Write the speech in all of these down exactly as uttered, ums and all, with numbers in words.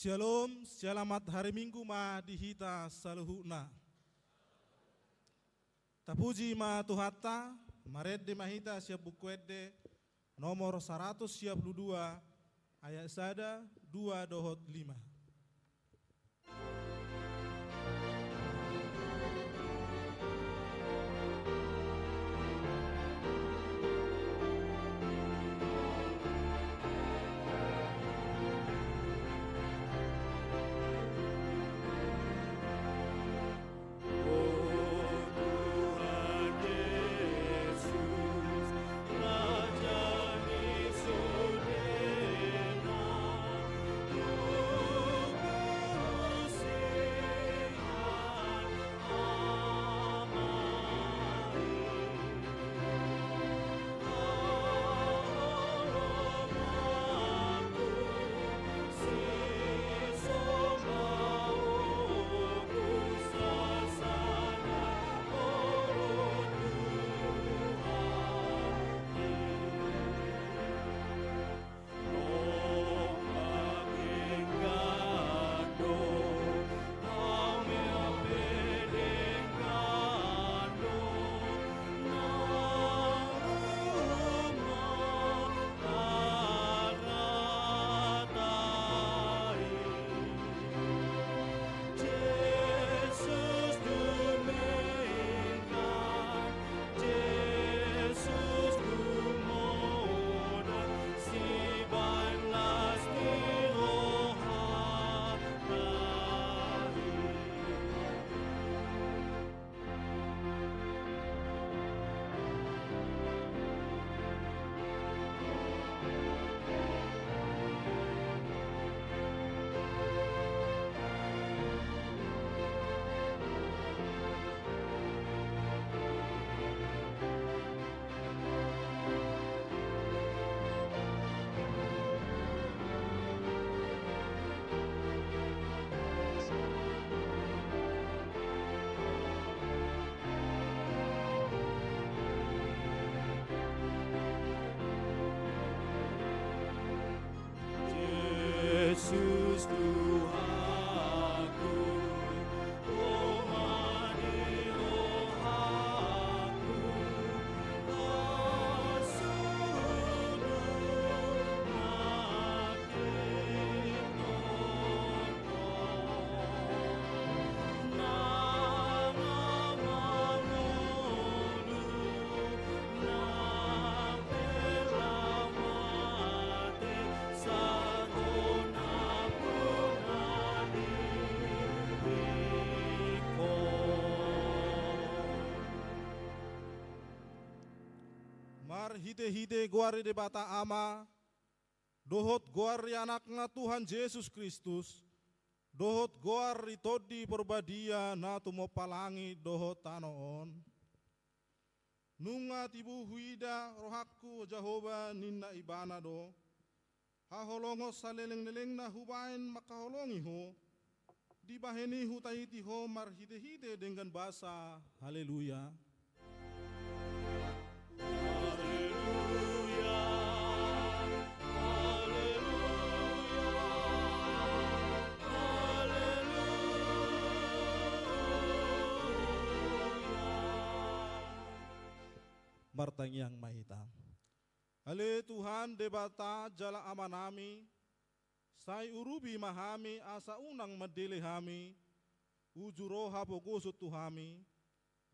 Syalom, selamat hari Minggu ma di hita saluhutna. Tapuji ma Tuhanta, marende ma hita sian Buku Ende nomor saratus sia pulu dua, ayat sada, dua dohot lima. Jesus Tuhanku, Tuhan ni rohangku, hasudut nangkin tongtong. Marhitehite goar ni Debata Ama, dohot goar ni Anakna Tuhan Jesus Kristus, dohot goar ni Tondi Porbadia na tumompa langit dohot tano on. Nunga tibu huida rohangku, Jahowa, ninna Ibana do. Haholongon salelenglelengna hubaen mangkaholongi Ho, dibahen i hutaiti Ho marhitehite denggan basa. Haleluya. Haleluya, haleluya, haleluya. Martangiang ma hita. Ale Tuhan Debata jala Amanami, sai urupi ma hami asa unang mandele hami uju roha pogoson tu hami,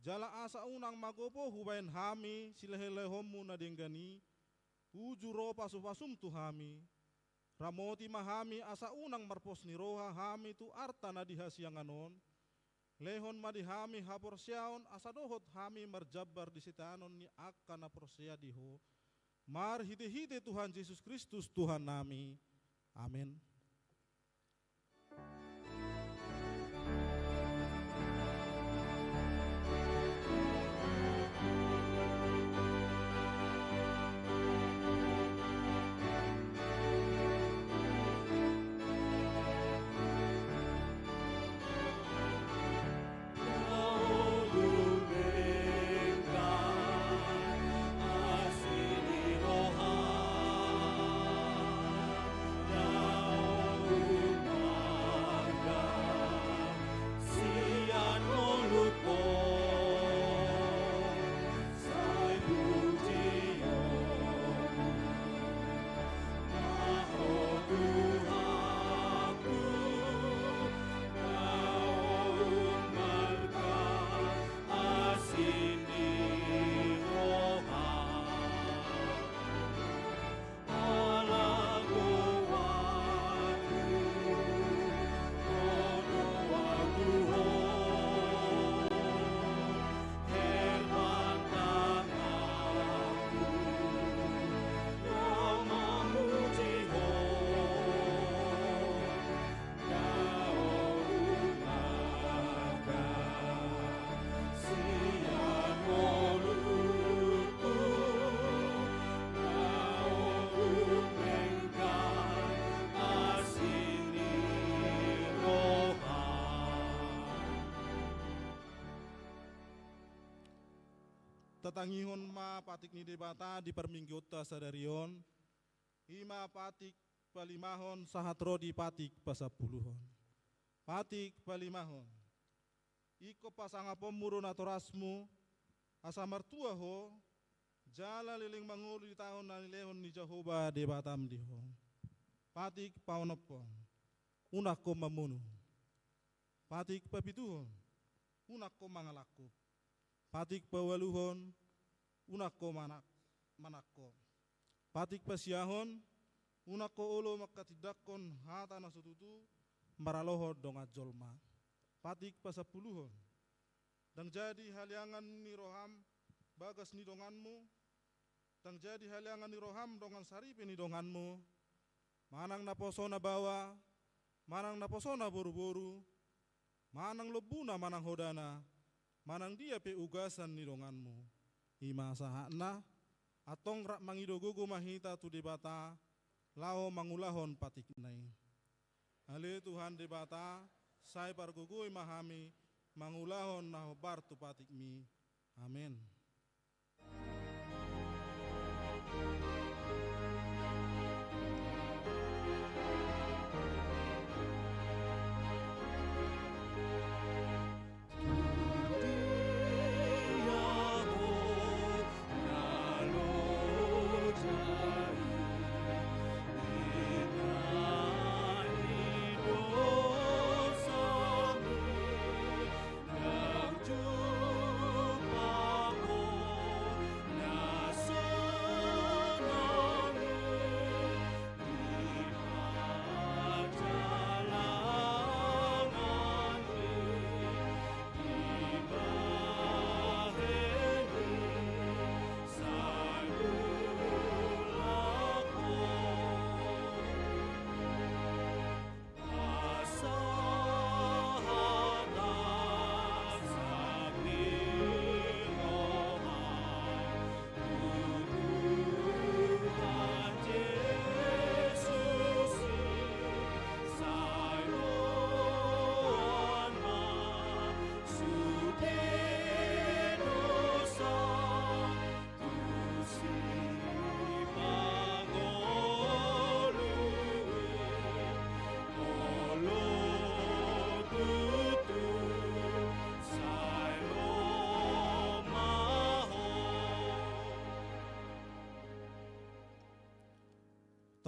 jala asa unang magopo hubaen hami silehonlehonmu na denggan i uju ro pasupasum tu hami. Ramoti ma hami asa unang marpos ni roha hami tu arta na di hasiangan on. Lehon ma di hami haporseaon asa dohot hami marjambar di sitanon ni angka na porsea di Ho, marhitehite Tuhan Jesus Kristus Tuhannami. Amen. Tangihon ma patik ni Debata di parmingguonta sadari on, i ma patik palimahon sahat ro di patik pasampuluhon. Patik palimahon. Ingkon pasangaponmu do natorasmu, asa martua ho, jala leleng mangolu di taon na nilehon ni Jahowa Debatam di ho. Patik paonomhon. Unang ho mamunu. Patik papituhon. Unang ho mangalangkup. Patik paualuhon. Unang ho manak-, manangko. Patik pasiahon. Unang ho olo manghatindanghon hata na so tutu maralohon dongan jolma. Patik pasampuluhon. Ndang jadi haleangan ni roham bagas ni donganmu, ndang jadi haleangan ni roham dongan saripe ni donganmu, manang naposona baoa, manang naposona boruboru, manang lombuna manang hodana, manang dia pe ugasan ni donganmu. I ma sahatna, antong rap mangido gogo ma hita tu Debata, laho mangulahon patikna i. Ale Tuhan Debata, sai pargogoi ma hami mangulahon na hombar tu patikmi. Amen.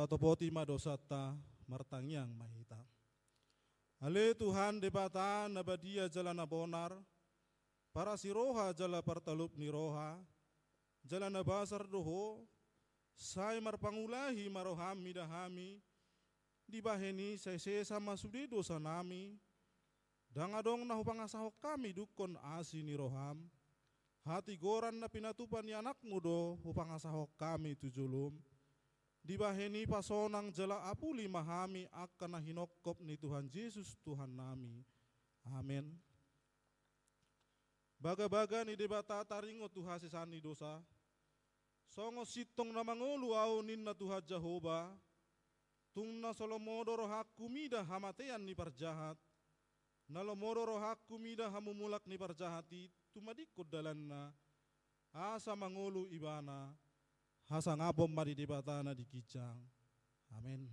Tatopoti ma dosanta, martangiang ma hita. Ale Tuhan Debata na badia jala na bonar, parasi roha jala partalup ni roha, jala na basar do Ho, sai marpangulahi ma roham mida hami, dibahen i sai sesa ma sude dosanami, ndang adong na hupangasahon hami dungkon asi ni roham, hatigoran na pinatupa ni anakmu do hupangasahon hami tu jolom, dibahen i pasonang jala apuli ma hami angka na hinongkop ni Tuhan Jesus Tuhannami. Amen. Bagabaga ni Debata taringot tu hasesaan ni dosa. Songon sintong na mangolu ahu ninna Tuhan Jahowa, tung na so lomo do rohangku mida hamatean ni parjahat, na lomo do rohangku mida hamumulak ni parjahat i tumadingkon dalanna, asa mangolu ibana, hasangapon ma di Debata na di ginjang. Amen.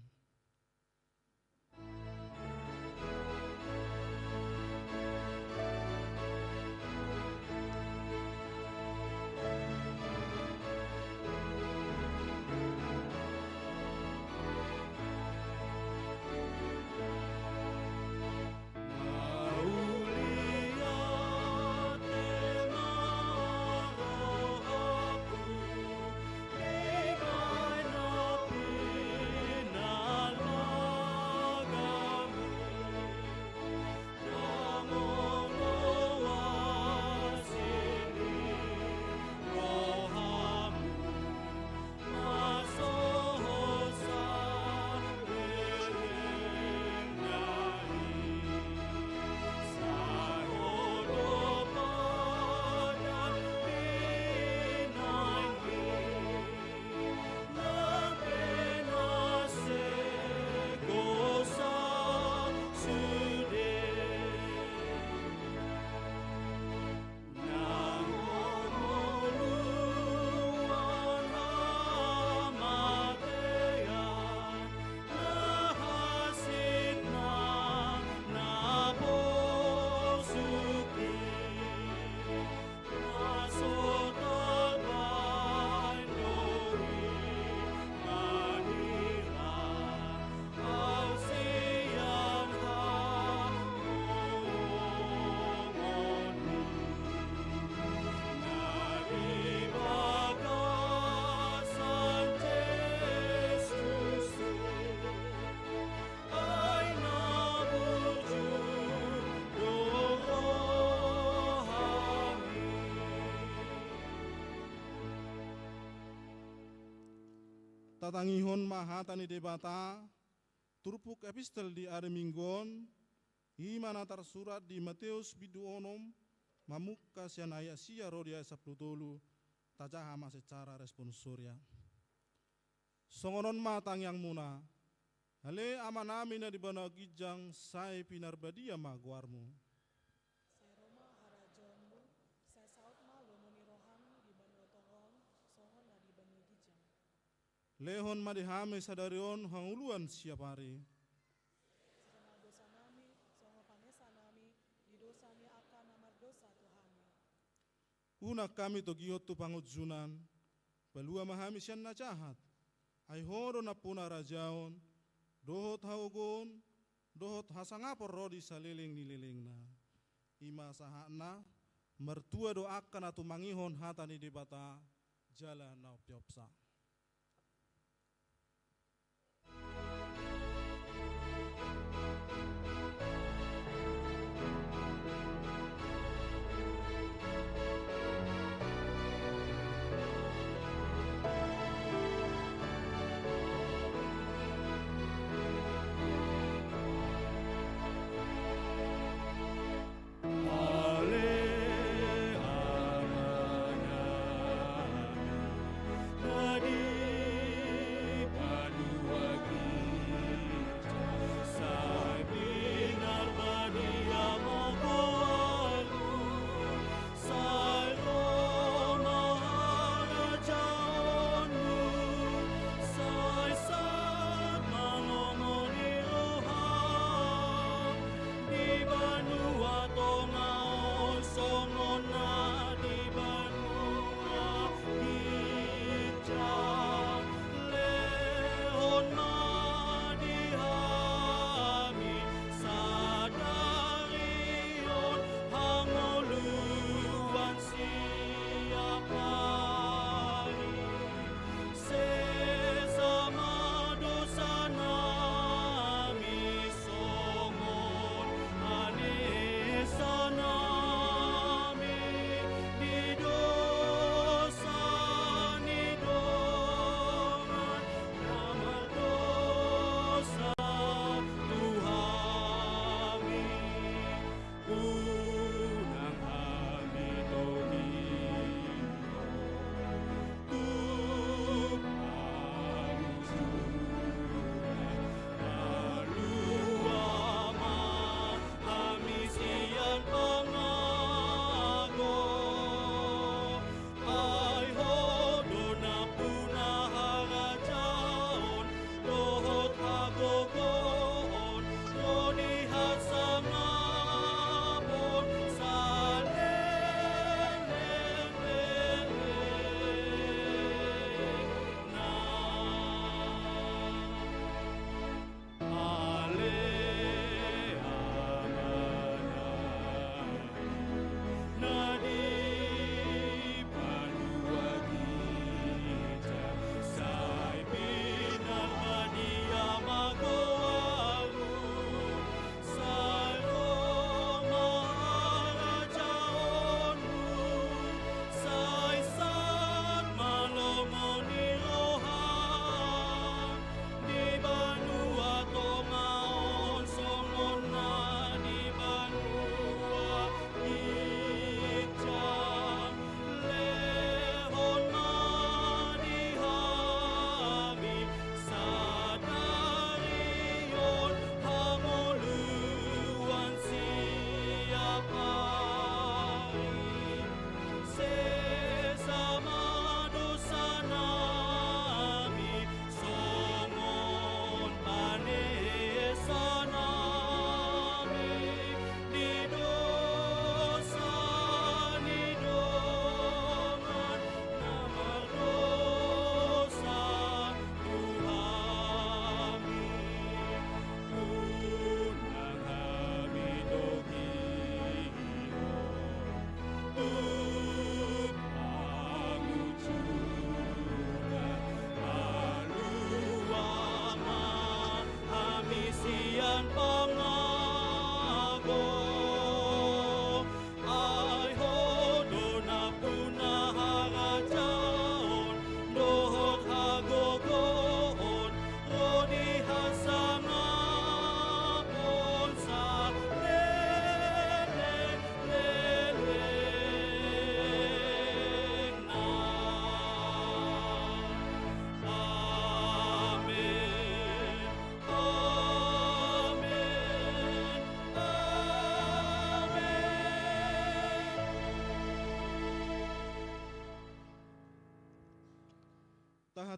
Tatangihon ma hata ni Debata, turpuk epistel di ari Minggu on, i ma na tarsurat di Mateus bindu onom, mamungka sian ayat sia ro di ayat sampulu tolu, tajaha ma secara responsoria. Songon on ma tangiangmuna. Ale Amanami na di banua ginjang, sai pinarbadia ma goarmu. Sai ro ma harajaonmu, sai saut ma lomo ni roham di banua tonga on, songon na di banua ginjang. Lehon ma di hami sadari on hangoluan siapari. Sesa ma dosanami, songon panesanami di dosa ni angka na mardosa tu hami. Unang hami togihon tu pangunjunan, palua ma hami sian na jahat. Ai Ho do nampuna harajaon, dohot hagogoon, dohot hasangapon ro di saleleng ni lelengna. I ma sahatna. Martua do angka na tumangihon hata ni Debata jala na umpeopsa.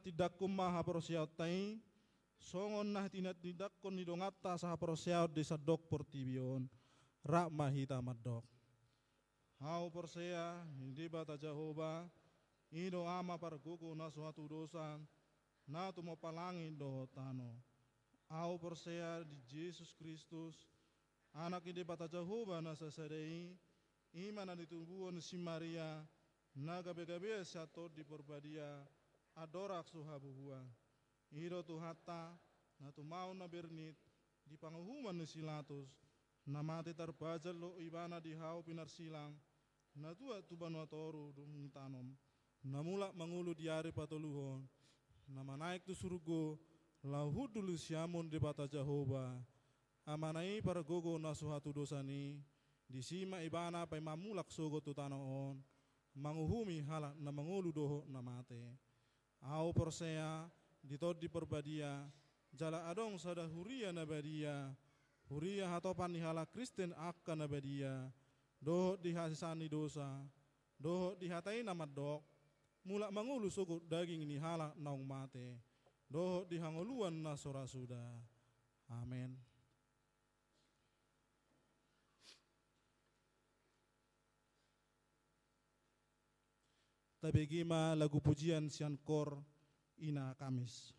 Tindangkon ma haporseaonta i, songon na tinindangkon ni donganta sahaporseaon di sandok portibi on. Rap ma hita mandok. Ahu porsea di Debata Jahowa, i do Ama pargogo na so hatudosan, na tumompa langit dohot tano. Ahu porsea di Jesus Kristus, Anak ni Debata Jahowa na sasada i, i ma na tinitubuhon si Maria, na gabegabean sian Tondi Porbadia, andorang so habubuhan. I do Tuhanta, na tumaon na bernit, di panguhuman ni si Pilatus, na mate tarbajal do ibana di hau pinarsilang, na tuat tu banua toru dung ditanom, na mulak mangolu di ari patoluhon, na manaek tu surgo, laho hundul di siamun Debata Jahowa, Amana i pargogo na so hatudosan i, disi ma ibana paima mulak sogot tu tano on, manguhumi halak na mangolu dohot na mate. Ahu porsea di Tondi Porbadia, jala adong sada huria na badia, huria hatopan ni halak Kristen angka na badia, dohot di hasesaan ni dosa, dohot di hata i na mandok, mulak mangolu sogot daging ni halak naung mate, dohot di hangoluan na so ra suda. Amen. Tabege ma lagu pujian sian kor Ina Kamis.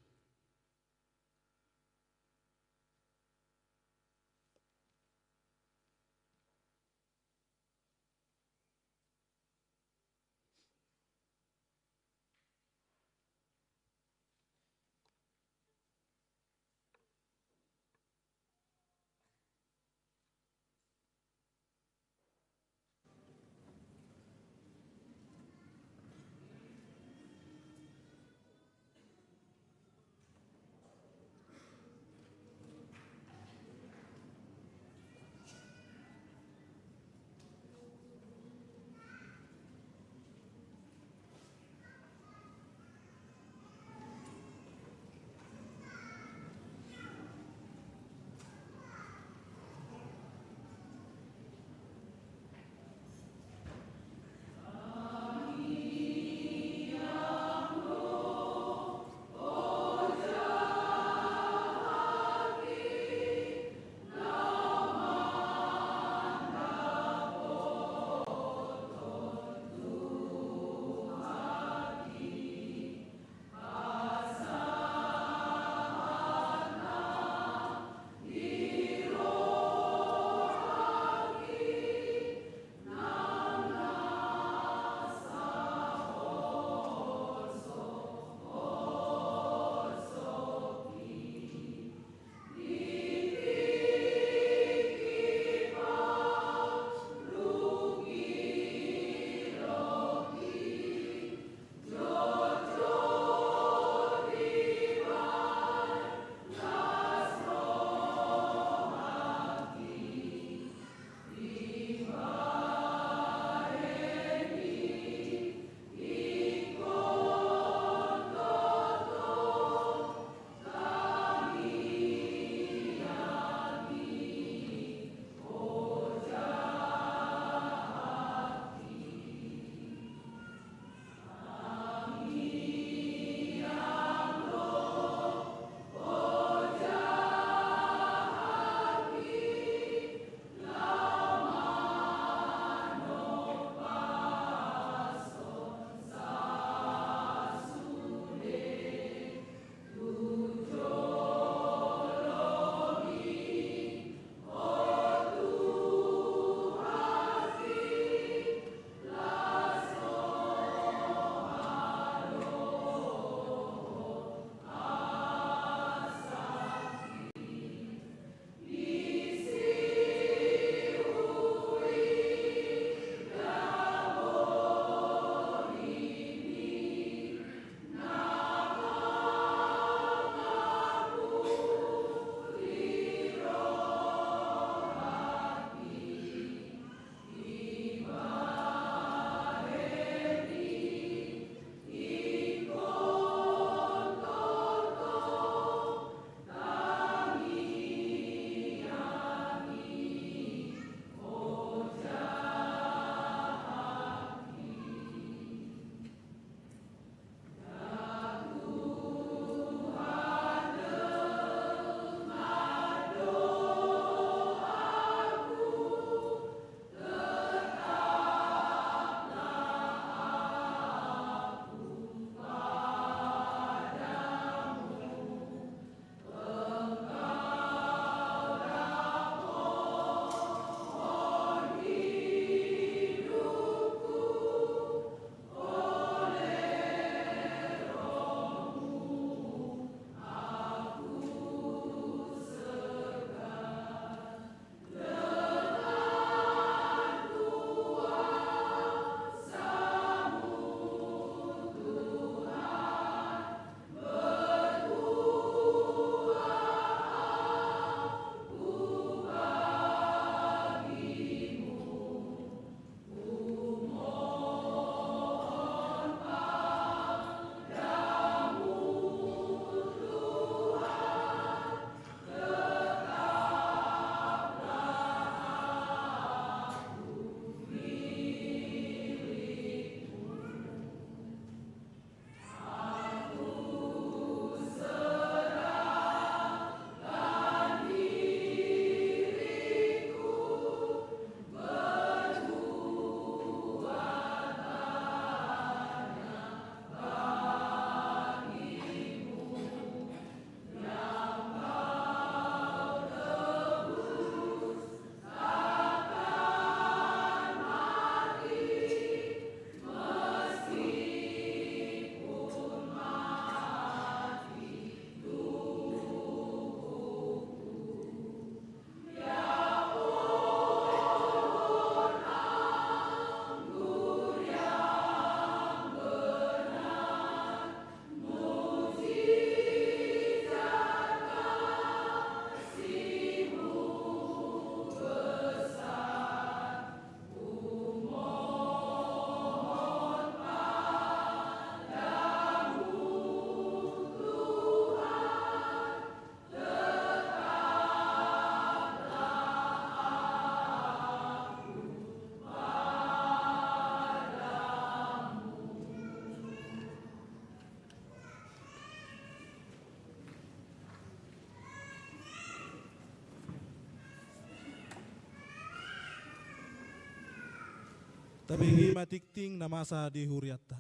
Tabege ma tingting na masa di hurianta.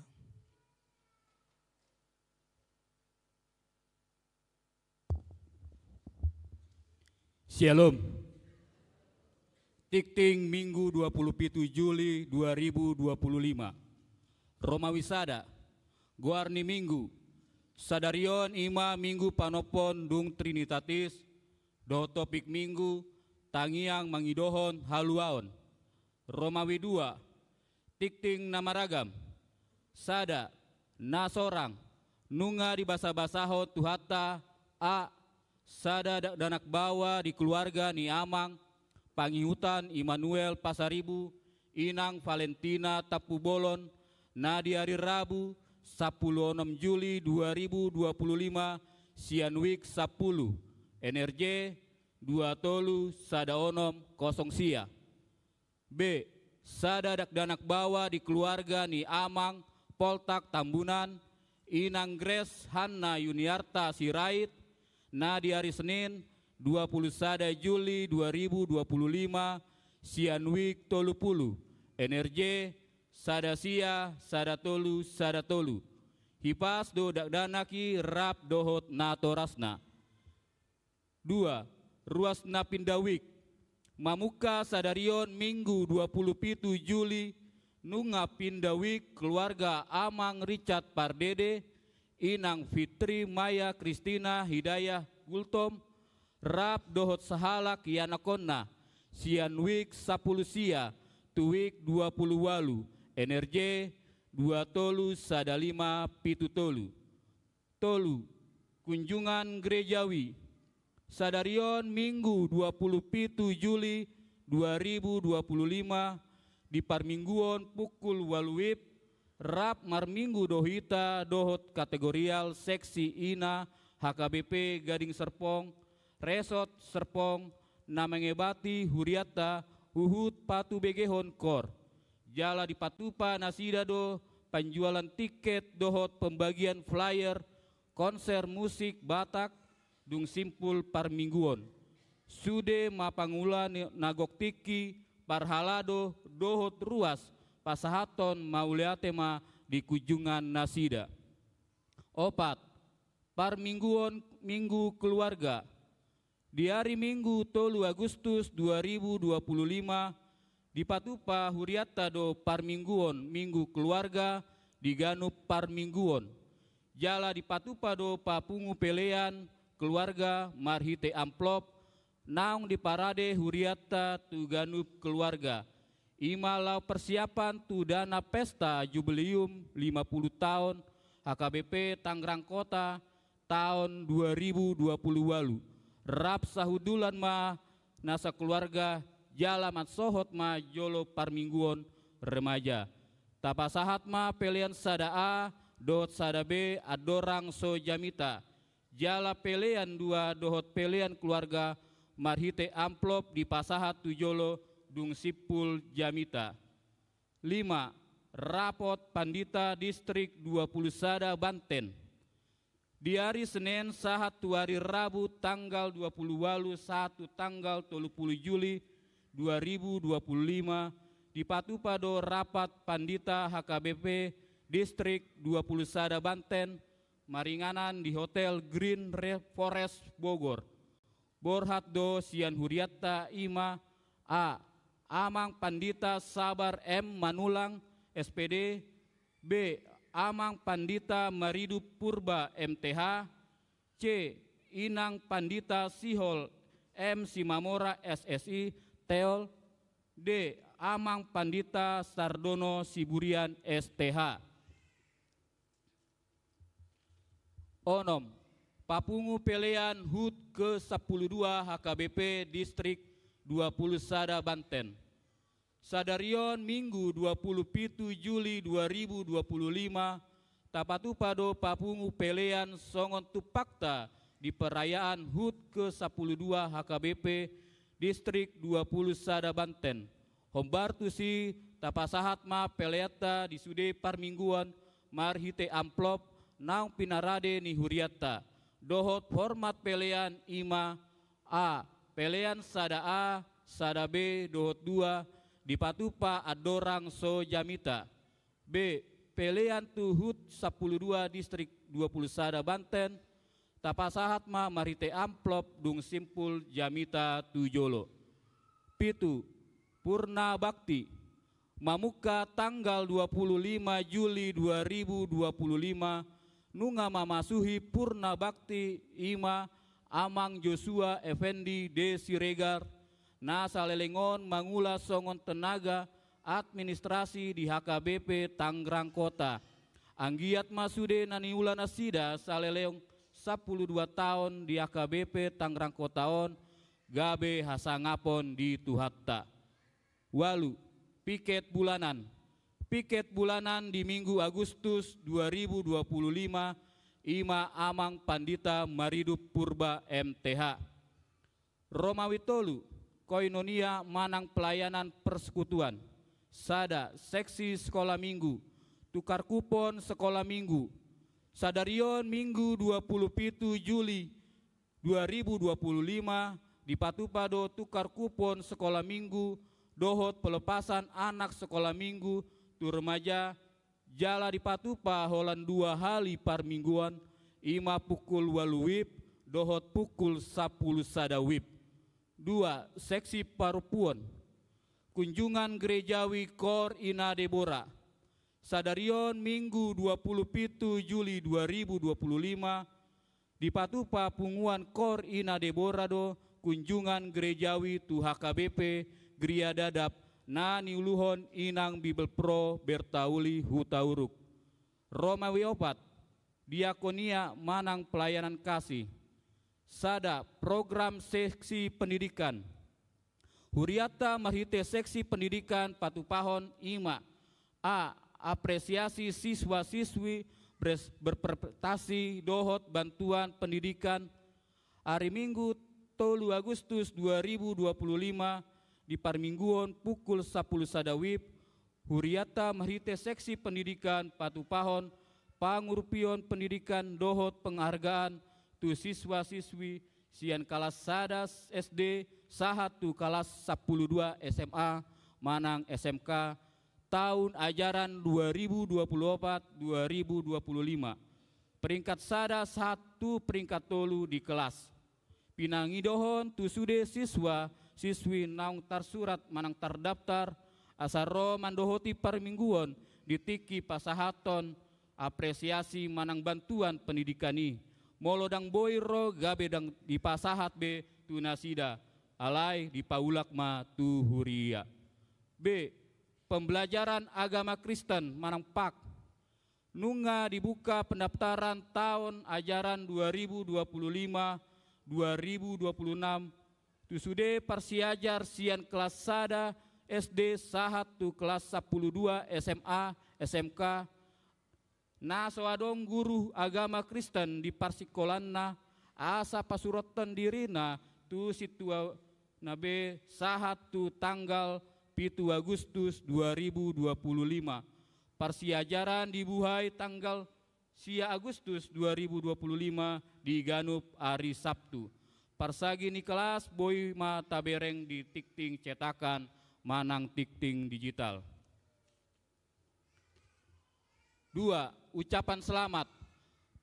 Syalom. Tingting Minggu dua puluh pitu Juli dua ribu dua puluh lima. Romawi sada. Goar ni Minggu. Sadari on i ma Minggu panompon dung Trinitatis, dohot topik Minggu, tangiang mangidohon haluaon. Romawi dua. Tingting na maragam. Sada, na sorang, nunga dibasabasahon Tuhanta. A, sada dakdanak baoa di keluarga ni amang pangihutan Immanuel Pasaribu, inang Valentina Tampubolon, na di ari Rabu, sampulu onom Juli dua ribu dua puluh lima, sian wijk sampulu, N R J dua tolu sada onom kosong sia. B, sada dakdanak baoa di keluarga ni amang Poltak Tambunan, inang Grace Hanna Yuniarta Sirait, na di ari Senin, dua puluh sada Juli dua ribu dua puluh lima, sian wijk tolu pulu, N R J sada sia sada tolu sada tolu. Hipas do dakdanak i rap dohot natorasna. Dua, ruas na pinda wijk. Mamungka sadari on Minggu dua puluh pitu Juli, nunga pinda wijk keluarga amang Richard Pardede, inang Fitri Maya Kristina Hidayah Gultom, rap dohot sahalak ianakhonna, sian wijk sampulu sia tu wijk dua puluh ualu, N R J dua tolu sada lima pitu tolu. Tolu, kunjungan gerejawi. Sadari on Minggu dua puluh pitu Juli dua ribu dua puluh lima, di parmingguon pukul ualu wib, rap marminggu do hita dohot kategorial seksi ina H K B P Gading Serpong, Resort Serpong, na mangebati hurianta huhut patubegehon koor. Jala dipatupa nasida do panjualan tiket dohot pembagian flyer konser musik Batak dung simpul parmingguon. Sude ma pangula ni na gok tingki, parhalado dohot ruas pasahathon mauliate ma di kunjungan nasida. Opat, parmingguon Minggu Keluarga. Di ari Minggu tolu Agustus dua ribu dua puluh lima, dipatupa hurianta do parmingguon Minggu Keluarga di ganup parmingguon. Jala dipatupa do papungu pelean keluarga marhite amplop, naung diparade hurianta tu ganup keluarga. I ma laho persiapan tu dana pesta jubileum lima puluh taon H K B P Tangerang Kota taon dua ribu dua puluh ualu. Rap sahundulan ma na sakeluarga jala mansohot ma jolo parmingguon remaja. Tapasahat ma pelean sada A dohot sada B andorang so jamita. Jala pelean dua dohot pelean keluarga marhite amplop dipasahat tu jolo dung simpul jamita. Lima, rapot pandita distrik dua puluh sada Banten. Di ari Senen sahat tu ari Rabu tanggal dua puluh ualu sahat tu tanggal tolu puluh Juli dua ribu dua puluh lima, dipatupa do rapat pandita H K B P distrik dua puluh sada Banten, maringanan di Hotel Green Re-, Forest Bogor. Borhat do sian hurianta i ma: A, Amang Pandita Sabar M Manulang, S P D. B, Amang Pandita Maridup Purba, M T H. C, Inang Pandita Sihol M Simamora, S S I, Teol. D, Amang Pandita Sardono Siburian, S T H. Onom, papungu pelean HUT ke sampulu dua H K B P Distrik dua puluh sada Banten. Sadari on Minggu dua puluh pitu Juli dua ribu dua puluh lima, tapatupa do papungu pelean songon tumpakta di perayaan HUT ke sampulu dua H K B P Distrik dua puluh sada Banten. Hombar tusi, tapasahat ma peleanta di sude parmingguon marhite amplop naung pinarade ni hurianta. Dohot format pelean i ma: A, pelean sada A, sada B dohot dua, dipatupa andorang so jamita. B. Pelean tu hut sampulu dua distrik dua pulu sada Banten, tapasahat ma marhite amplop dung simpul jamita tu jolo. Pitu. Purna Bakti. Mamungka tanggal dua pulu lima Juli dua ribu dua pulu lima, nunga mamasuhi purna bakti i ma Amang Joshua Effendi de Siregar, na saleleng on mangula songon tenaga administrasi di H K B P Tangerang Kota. Anggiat ma sude na niula nasida saleleng sampulu dua taon di H K B P Tangerang Kota on gabe hasangapon di Tuhanta. Ualu. Piket bulanan. Piket bulanan di Minggu Agustus dua ribu dua pulu lima, i ma Amang Pandita Maridup Purba M T H. Romawi tolu. Koinonia manang pelayanan persekutuan. Sada. Seksi sekolah minggu. Tukar kupon sekolah minggu. Sadari on Minggu dua pulu pitu Juli dua ribu dua pulu lima, dipatupa do tukar kupon sekolah minggu dohot pelepasan anak sekolah minggu tu remaja, jala dipatupa holan dua hali parmingguon, i ma pukul ualu wib dohot pukul sampulu sada wib. Dua. Seksi parompuon. Kunjungan gerejawi Kor Ina Debora. Sadari on Minggu dua pulu pitu Juli dua ribu dua pulu lima, dipatupa punguan Kor Ina Debora do kunjungan gerejawi tu H K B P Gria Dadap na niuluhon Inang Bibelvrouw Bertauli Hutauruk. Romawi opat. Diakonia manang pelayanan kasih. Sada. Program seksi pendidikan. Hurianta marhite seksi pendidikan patupahon i ma: A. Apresiasi siswa-siswi bres-, berprestasi dohot bantuan pendidikan. Ari Minggu tolu Agustus dua ribu dua pulu lima, di parmingguon pukul sampulu sada wib, hurianta marhite seksi pendidikan patupahon pangurupion pendidikan dohot penghargaan tu siswa-siswi sian kalas sada S D sahat tu kalas sampulu dua S M A manang S M K taon ajaran dua ribu dua pulu opat dua ribu dua pulu lima, peringkat sada sahat tu peringkat tolu di kelas. Pinangidohon tu sude siswa siswi naung tarsurat manang tardaftar, asa ro mandohoti parmingguon di tingki pasahathon apresiasi manang bantuan pendidikan i. Molo ndang boi ro, gabe ndang dipasahat be tu nasida, alai dipaulak ma tu huria. B. Pembelajaran agama Kristen manang pak. Nunga dibuka pendaftaran taon ajaran dua ribu dua pulu lima dua ribu dua pulu enam tu sude parsiajar sian kelas sada S D sahat tu kelas sampulu dua S M A, S M K, na so adong guru agama Kristen di parsikolanna, asa pasurothon dirina tu sintuana be sahat tu tanggal pitu Agustus dua ribu dua pulu lima. Parsiajaran dibuhai tanggal sia Agustus dua ribu dua pulu lima di ganup ari Sabtu. Parsagi ni kelas boi ma tabereng di tingting cetakan manang tingting digital. Dua. Ucapan selamat.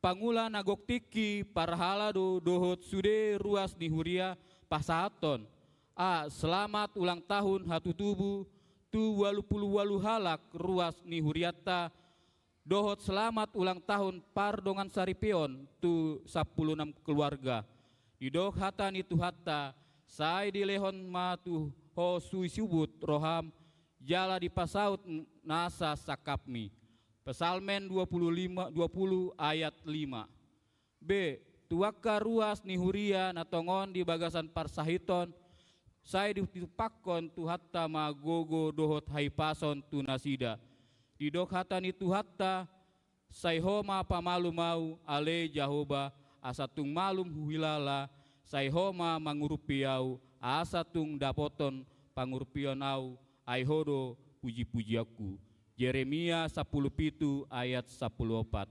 Pangula na gok tingki, parhalado dohot sude ruas ni huria pasahathon: A. Selamat ulang tahun hatutubu tu ualu pulu ualu halak ruas ni hurianta, dohot selamat ulang tahun pardongansaripeon tu sampulu enam keluarga. Didok hata ni Tuhanta: Sai dilehon ma tu ho sisubut roham, jala dipasaut nasa sangkapmi. Psalmen dua pulu lima, dua pulu ayat lima. B. Tu angka ruas ni huria na tongon di bagasan parsahiton, sai ditumpakkon Tuhanta ma gogo dohot hahipason tu nasida. Didok hata ni Tuhanta: Sai Ho ma pamalum ahu, ale Jahowa, asa tung malum huhilala, sai Ho ma mangurupi ahu, asa tung dapothon pangurupion ahu, ai Ho do pujipujianku. Jeremia sampulu pitu ayat sampulu opat.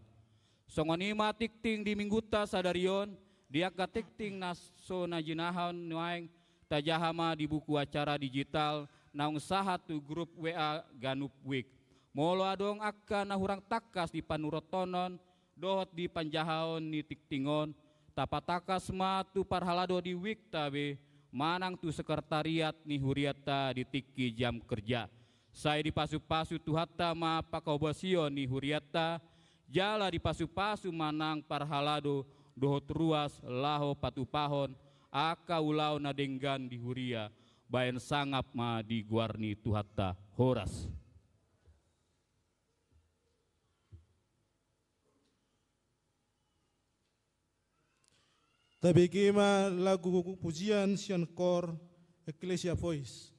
Songon i ma tingting di Minggunta sadari on, di angka tingting na so na jinahahon nuaeng, tajaha ma di buku acara digital naung sahat tu grup W A ganup wijk. Molo adong angka na hurang tangkas di panurutonon dohot di panjahaon ni tingting on, tapatangkas ma tu parhalado di wijk ta be manang tu sekretariat ni huriata di tingki jam kerja. Sai dipasupasu Tuhanta ma panghobasion ni huriata, jala dipasupasu ma nang parhalado dohot ruas laho patupahon angka ulaon na denggan di huria. Baen sangap ma di goar ni Tuhanta. Horas. Tabege ma lagu pujian sian kor Ecclesia Voice.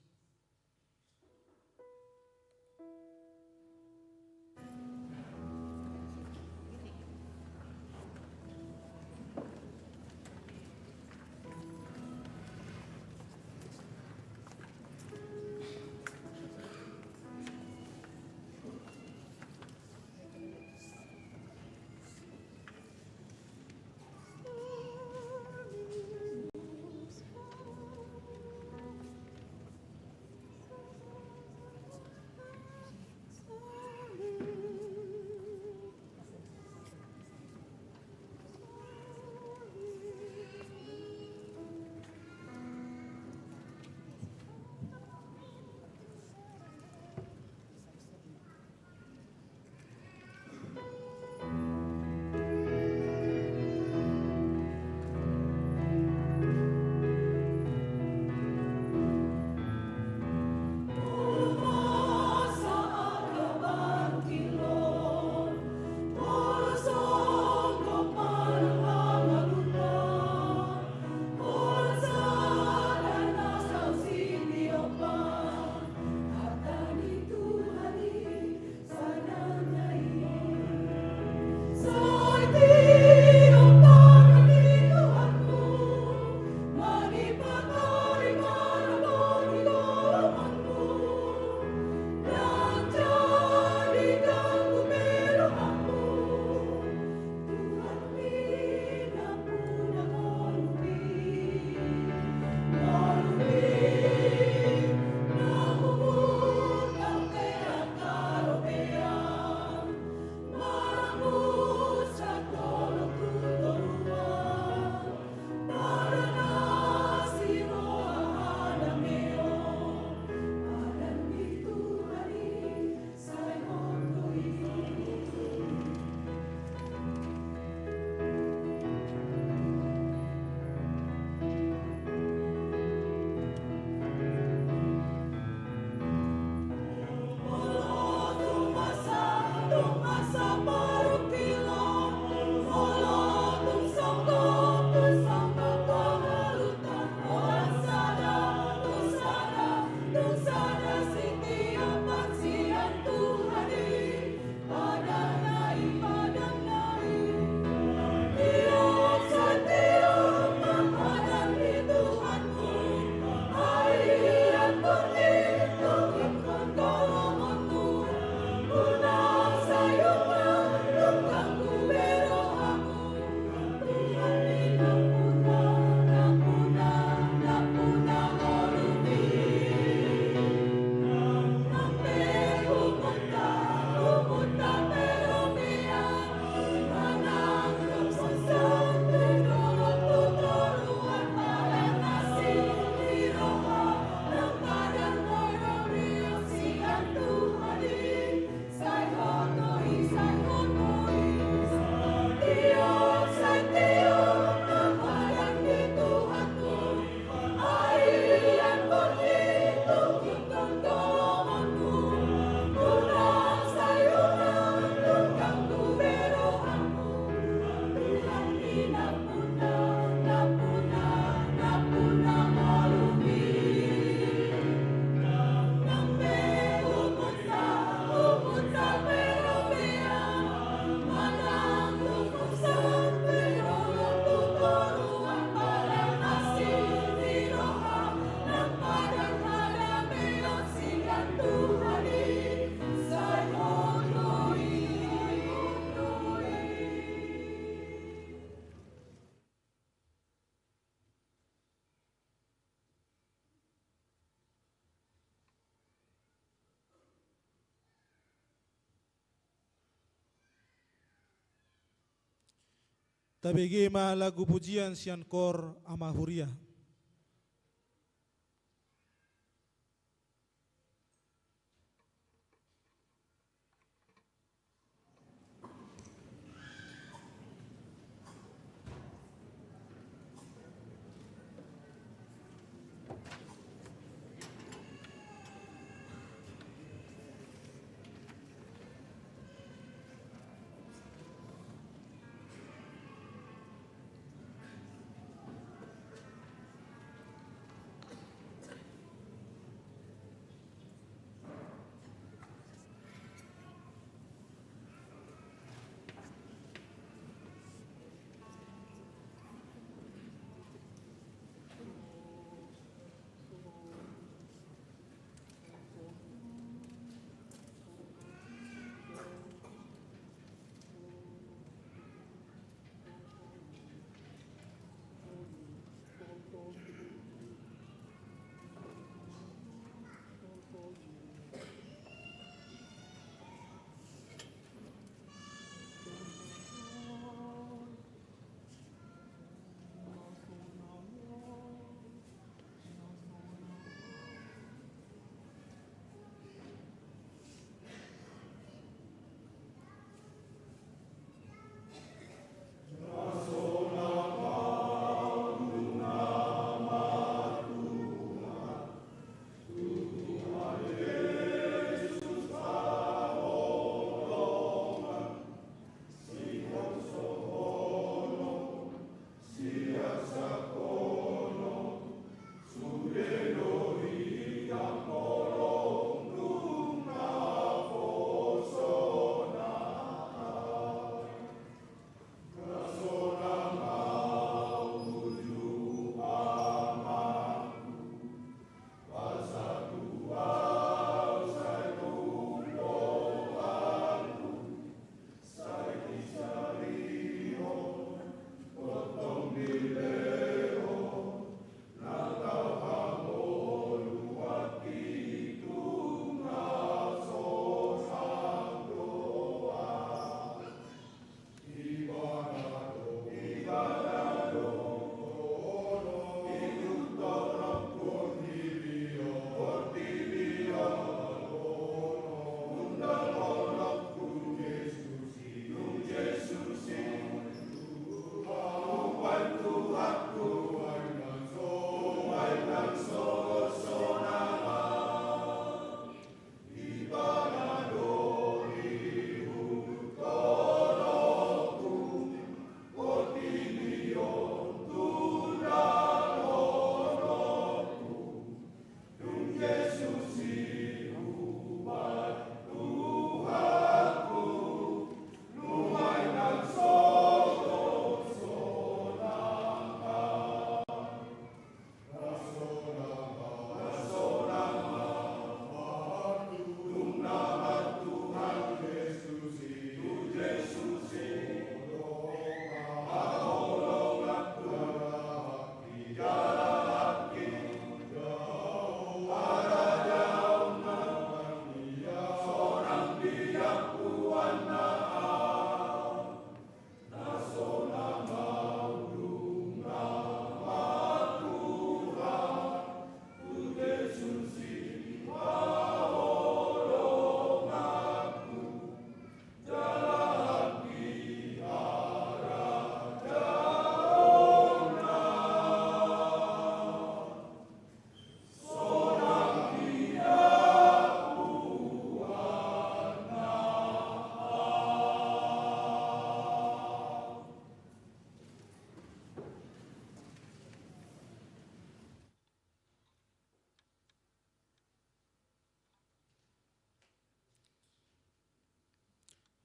Tabege ma lagu pujian sian Koor Ama Huria.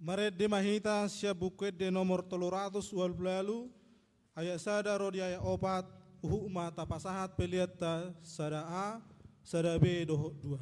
Marende ma hita sian Buku Ende nomor tolu ratus ualu pulu ualu, ayat sada ro di ayat opat, huhut ma tapasahat peleanta sada A, sada B dohot dua.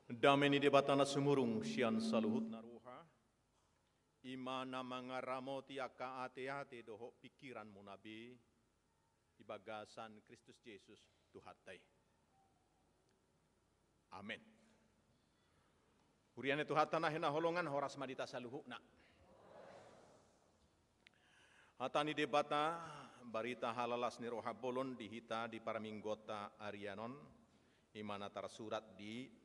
Dame ni Debata na sumurung sian saluhutna roha, i ma na mangaramoti angka ateate dohot pingkiranmuna be, di bagasan Kristus Jesus Tuhanta i. Amen. Huria ni Tuhanta na hinaholongan, horas ma di hita saluhutna. Hata ni Debata, barita halalas ni roha bolon di hita di parmingguonta arian on, i ma na tarsurat di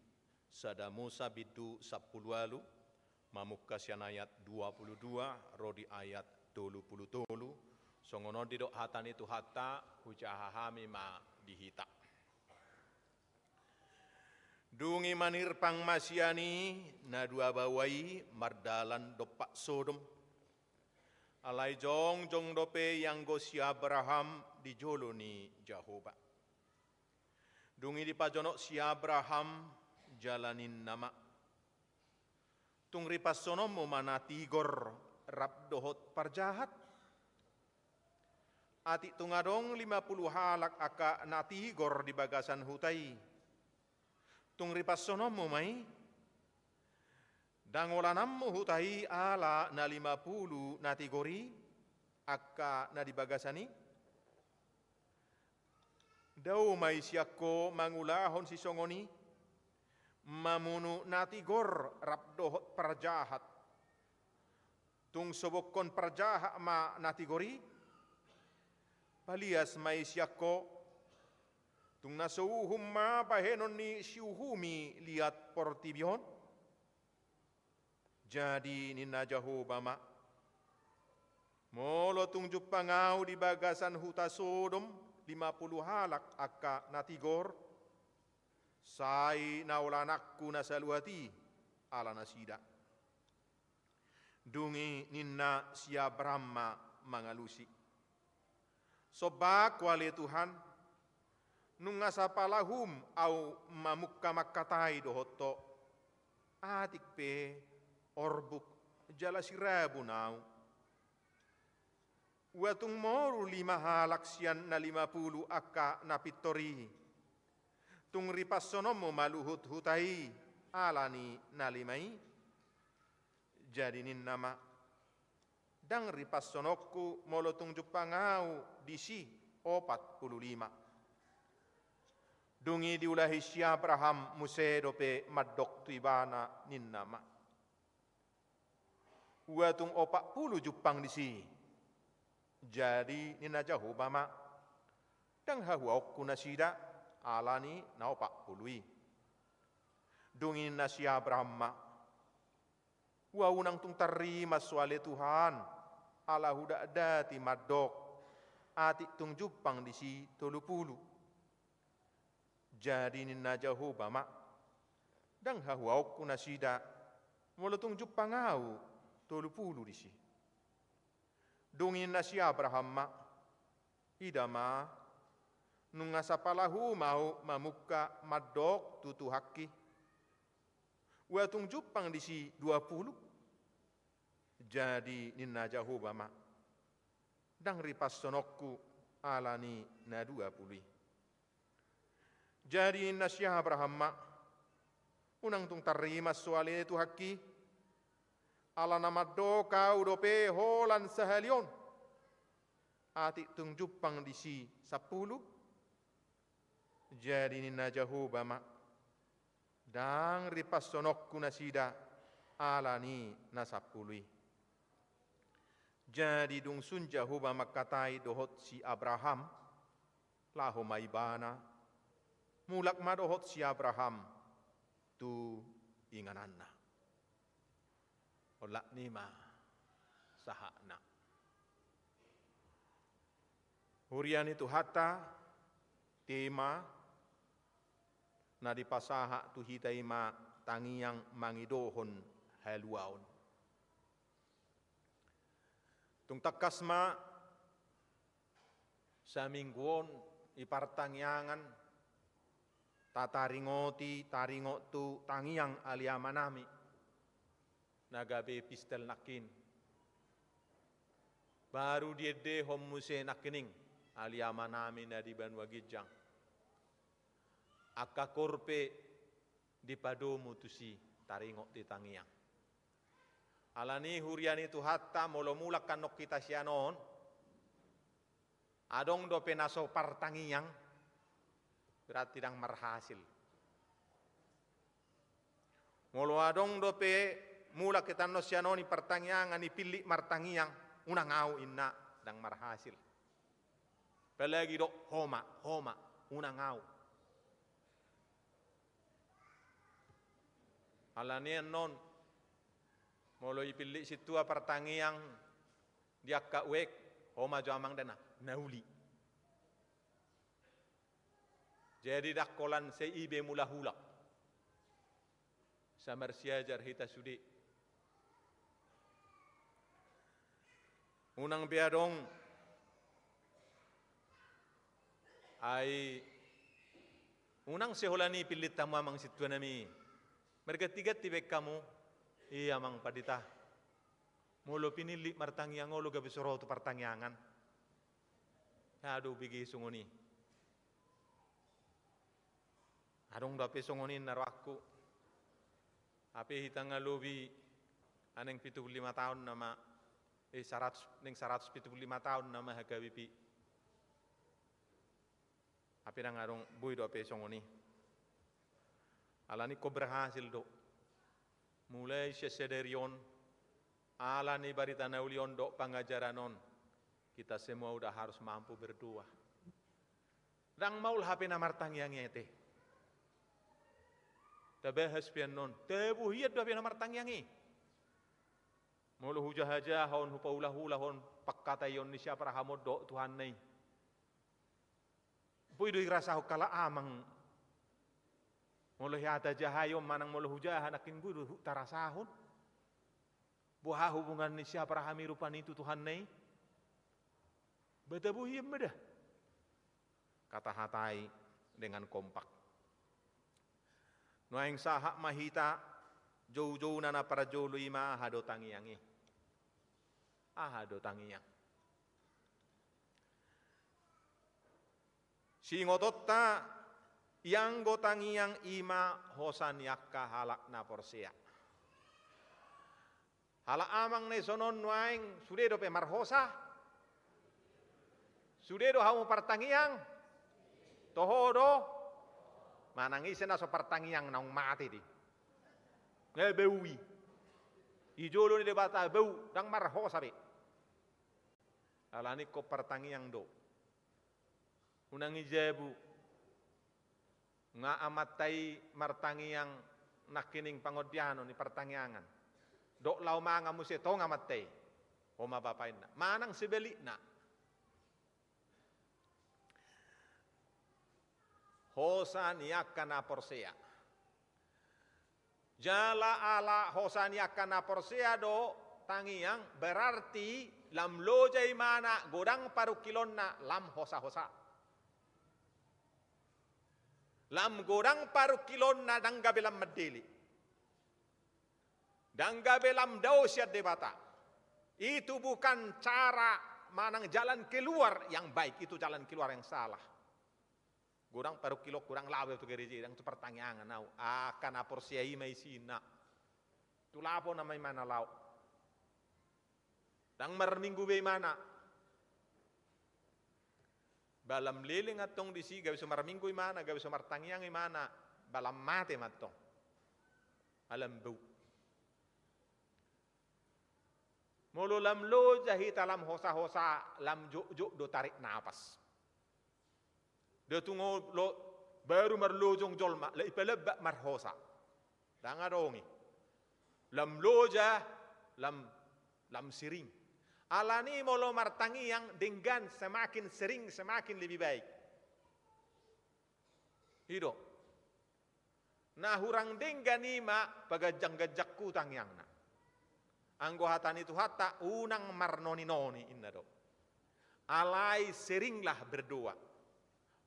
Sada Musa bindu sampulu ualu, mamungka sian ayat dua pulu dua ro di ayat tolu pulu tolu. Songon on didok hata ni Tuhanta, hujaha hami ma di hita. Dung i manirpang ma sian i na dua baoa i mardalan dompak Sodom. Alai jongjong dope ianggo si Abraham di jolo ni Jahowa. Dung i dipajonok si Abraham jala ninna ma: Tung ripanshononmu ma na tigor rap dohot parjahat? Atik tung adong lima pulu halak angka na tigor di bagasan huta i, tung ripanshononmu ma i? Ndang olananmu huta i ala na lima pulu na tigor i, angka na di bagasan i? Dao ma i sian ho mangulahon sisongon i, mamunu na tigor rap dohot parjahat. Tung sobokhon parjahat ma na tigor i? Palias ma i sian ho. Tung na so uhum ma bahenon ni siuhumi liat portibi on? Jadi ninna Jahowa ma: Molo tung jumpang ahu di bagasan huta Sodom lima pulu halak angka na tigor, sai na olananku na saluhut i ala nasida. Dung i ninna si Abraham ma mangalusi: Sombahon ho ale Tuhan, nunga sapala uhum ahu mamungka mangkatai dohot ho, atik pe orbuk jala sirabun ahu. Ua tung moru lima halak sian na lima pulu angka na pintor i, tung ripanshononmu ma luhut huta i ala ni na lima i? Jadi ninna ma: Ndang ripanshononku molo tung jumpang ahu disi opat pulu lima. Dung i diulahi si Abraham muse dope mandok tu ibana, ninna ma: Ua tung opat pulu jumpang disi. Jadi ninna Jahowa ma: Ndang hahuaonku nasida ala ni na opat pulu i. Dung i ninna si Abraham ma: Ua unang tung tarrimas ho ale Tuhan, ala hudakdati mandok, atik tung jumpang disi tolu pulu. Jadi ninna Jahowa ma: Ndang hahuaonku nasida, molo tung jumpang ahu tolu pulu disi. Dung i ninna si Abraham ma: Ida ma, nunga sapala uhum ahu mamungka mandok tu Tuhanki. Ua tung jumpang disi dua pulu. Jadi ninna Jahowa ma: Ndang ripanshononku ala ni na dua pulu i. Jadi ninna si Abraham ma: Unang tung tarrimas ho ale Tuhanki, ala na mandok ahu dope holan sahali on, atik tung jumpang disi sampulu. Jadi ninna Jahowa ma: Ndang ripanshononku nasida ala ni na sampulu i. Jadi dung sun Jahowa mangkatai dohot si Abraham, laho ma ibana, mulak ma dohot si Abraham tu ingananna. Olat ni ma sahatna. Huria ni Tuhanta, tema na dipasahat tu hita i ma tangiang mangidohon haluaon. Tung tangkas ma saminggu on i partangiangan tataringoti taringot tu tangiang ali amanami na gabe pistel nangkin. Baru diendehon muse nangkining ali amanami na di banua ginjang. Angka korpe dipadomu tusi taringot di tangiang. Alani huria ni Tuhanta, molo mulak annon hita sian on, adong dope na so partangiang, berarti ndang marhasil. Molo adong dope mulak hita annon sian on i partangiangan, i pillit martangiang, unang au inna, ndang marhasil. Apalagi dok homa, homa, unang au. Alani annon, molo i pillit sintua partangiang di angka uek, homa jo amang dana, na uli. Jadi ndang holan sai i be mulak-ulak. Sai marsiajar hita sude. Unang be adong, ai unang sai holan i pillit hamu amang sintua nami. Marganti-ganti baen hamu. I amang pandita, molo pinillit martangiang olo gabe so ro tu partangiangan. Aha do bege songon i? Adong do hape songon i na rohangku. Hape hita nga lobi, naeng pitu pulu lima taon nama, eh, saratus, naeng saratus pitu pulu lima taon nama H K B P. Hape ndang adong, boi do hape songon i. Alani ingkon berhasil do. Mulai sian sadari on, alani barita na uli on dohot pangajaran on, kita semua udah harus mampu berdoa. Ndang maol hape na martangiang i ate. Tabahas pe annon, tabo hian do hape na martangiang i. Molo hujaha-jahahon, hupaula-ulahon pangkataion ni si Abraham on dohot Tuhanna i, boi do irasahon halak amang. Molo hata jahai on manang molo hujaha nangkin, boi do tarasahon. Boha hubungan ni si Abraham i rupani tu Tuhanna i? Ba tabo hian ma da. Hata-hatai dengan kompak. Nuaeng sahat ma hita, joujouna na parjolo i ma aha do tangiang i. Aha do tangiang? Siingotonta, ianggo tangiang i ma hosa ni angka halak na porsea. Halak amang na dison on nuaeng sude dope marhosa? Sude do hamu partangiang? Toho do? Manang ise na so partangiang naung mate di? Nga bau i. Di jolo ni Debata bau, ndang marhosa be. Alani ingkon partangiang do. Unang i jabu. Nga amanta i martangiang nangkining pangondianon ni partangiangan. Dok laho mangan muse, tong amanta i. Homa bapa inna. Manang sebalikna. Hosa ni angka na porsea. Jala ala hosa ni angka na porsea do tangiang, berarti lam loja imana, godang parungkilonna, lam hosa-hosa. Lam godang parungkilonna, ndang gabe lam mandele. Ndang gabe lam dao sian Debata. Itu bukan cara manang jalan keluar yang baik, itu jalan keluar yang salah. Godang parungkilon, godang laho be tu gereja i, ndang tu partangiangan au. Angka na porsea i ma isina. Tu lapo nama imana laho. Ndang marminggu be imana. Ba lam leleng antong disi, gabe so marminggu imana, gabe so martangiang imana. Ba lam mate ma antong. Ala lam bau. Molo lam loja hita, lam hosa-hosa, lam jotjot do tarik napas. Nda tung lo, baru marlojong jolma, lai palambak marhosa. Ndang adong i. Lam loja, lam, lam sering. Alani molo martangiang denggan, semakin sering, semakin lebih baik. I do. Na hurang denggan i ma paganjang-ganjangku tangiangna. Anggo hata ni Tuhanta, unang marnoni-noni, inna do. Alai seringlah berdoa.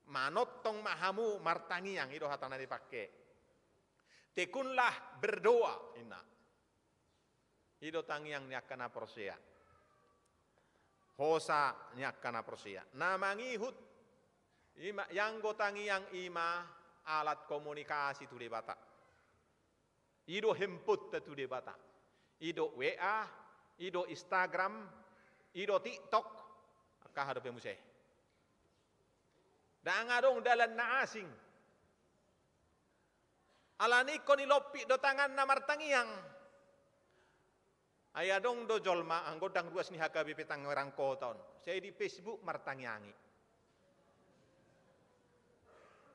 Manongtong ma hamu martangiang, i do hata na dipangke. Tekunlah berdoa, inna. I do tangiang ni angka na porsea. Hosa ni angka na porsea. Na mangihut, i ma, ianggo tangiang i ma alat komunikasi tu Debata. I do handphoneta tu Debata. I do W A, i do Instagram, i do TikTok. Angka aha dope muse. Ndang adong dalan na asing. Alani ingkon ilompit do tanganna martangiang. Ai adong do jolma anggo ndang ruas ni H K B P Tangerang Kota on, sai di Facebook martangiangi.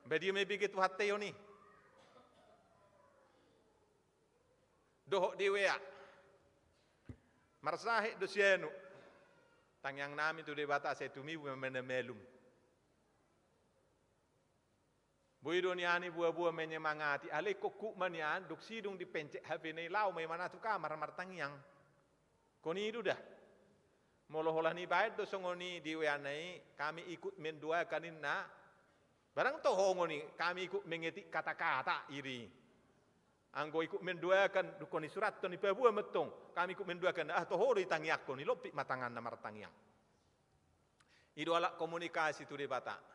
Ba dia ma ibege Tuhanta i on i. Dohot di W A. Marsahit do sianu. Tangiangnami tu Debata sai tumibu ma na malum. Boi do nian i boa-boa menyemangati, alai ingkon hukuk ma nian, dung sidung dipencet H P na i laho ma imana tu kamar martangiang. Ingkon i do da. Molo holan ibaen do songon i di W A na i, kami ikut mendoakan ninna. Barang toho songon i, kami ikut mengetik kata-kata i do i. Anggo ikut mendoakan, dung hon isurathon i paboa ma antong, kami ikut mendoakan, ah toho do itangiangkon, ilompit ma tanganna martangiang. I do alat komunikasi tu Debata.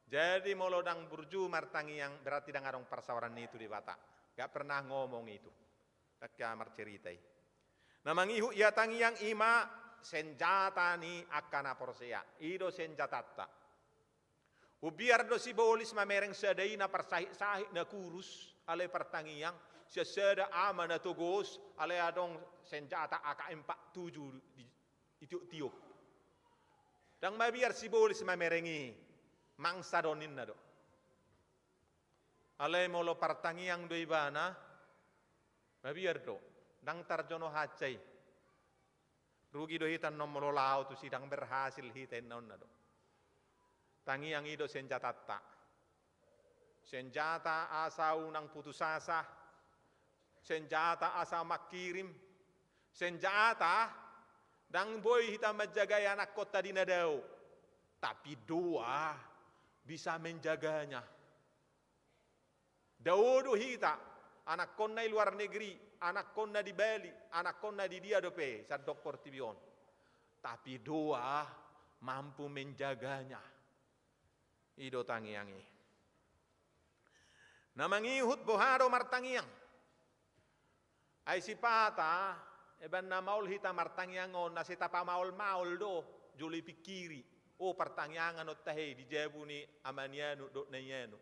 Jadi molo ndang burju martangiang, berarti ndang adong parsaoran i tu Debata. Nggak pernah ngomong itu. Ndang hea marcerita i. Na mangihut ia tangiang i ma senjata ni angka na porsea. I do senjatanta. Umbiar do sibolis mamereng sada i na parsahit-sahit na kurus, alai partangiang, sian sada ama na togos, alai adong senjata A K empat tujuh di, ditiop-tiop. Ndang mabiar sibolis mamereng i, mangsa do ninna do. Alai molo partangiang do ibana, mabiar do, ndang tarjono hanca i. Rugi do hita annon molo laho tusi, ndang berhasil hita, inna onna do. Tangiang i do senjatanta. Senjata asa unang putus asa, senjata asa mangkirim, senjata ndang boi hita manjagai anakkonta di na dao, tapi doa bisa menjaganya. Dao do hita, anakkonna i luar negeri, anakkonna di Bali, anakkonna di dia dope sandok portibi on. Tapi doa mampu menjaganya. I do tangiang i. Na mangihut boha do martangiang. Ai sipata, eban na maol hita martangiang on, na sai tapamaol-maol do, jolo ipingkiri. O, partangiangan on tahe di jabu ni ama ni anu dohot na i anu.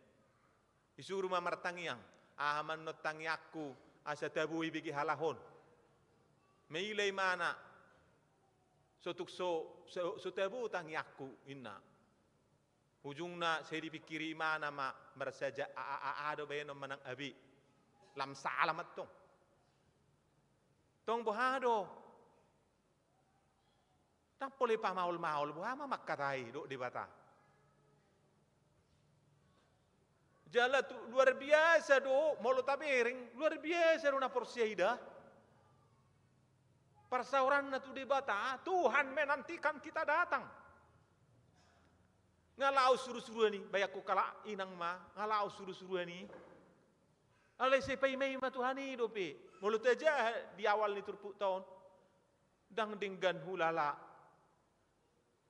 Isuru ma martangiang, aha ma annon tangiangku asa tabo ibege halak on. Maila imana, so tung so, so, so tabo tangiangku, inna. Ujungna sai dipingkiri imana ma, marsaja a, a, a, a do baenon manang a be. Lam salah ma antong. Tong boha do? Ndang pola ipamaol-maol, boha ma mangkatai dohot Debata. Jala tu, luar biasa do, molo tabereng, luar biasa do na porsea i da. Parsaoranna tu Debata, Tuhan menantikan kita datang. Nga laos suru-suruan i, bayanku halak inang ma, nga laos suru-suruan i. Alai sai paima-ima Tuhan i dope. Molo tajaha di awal ni turpukta on. Ndang denggan hulala.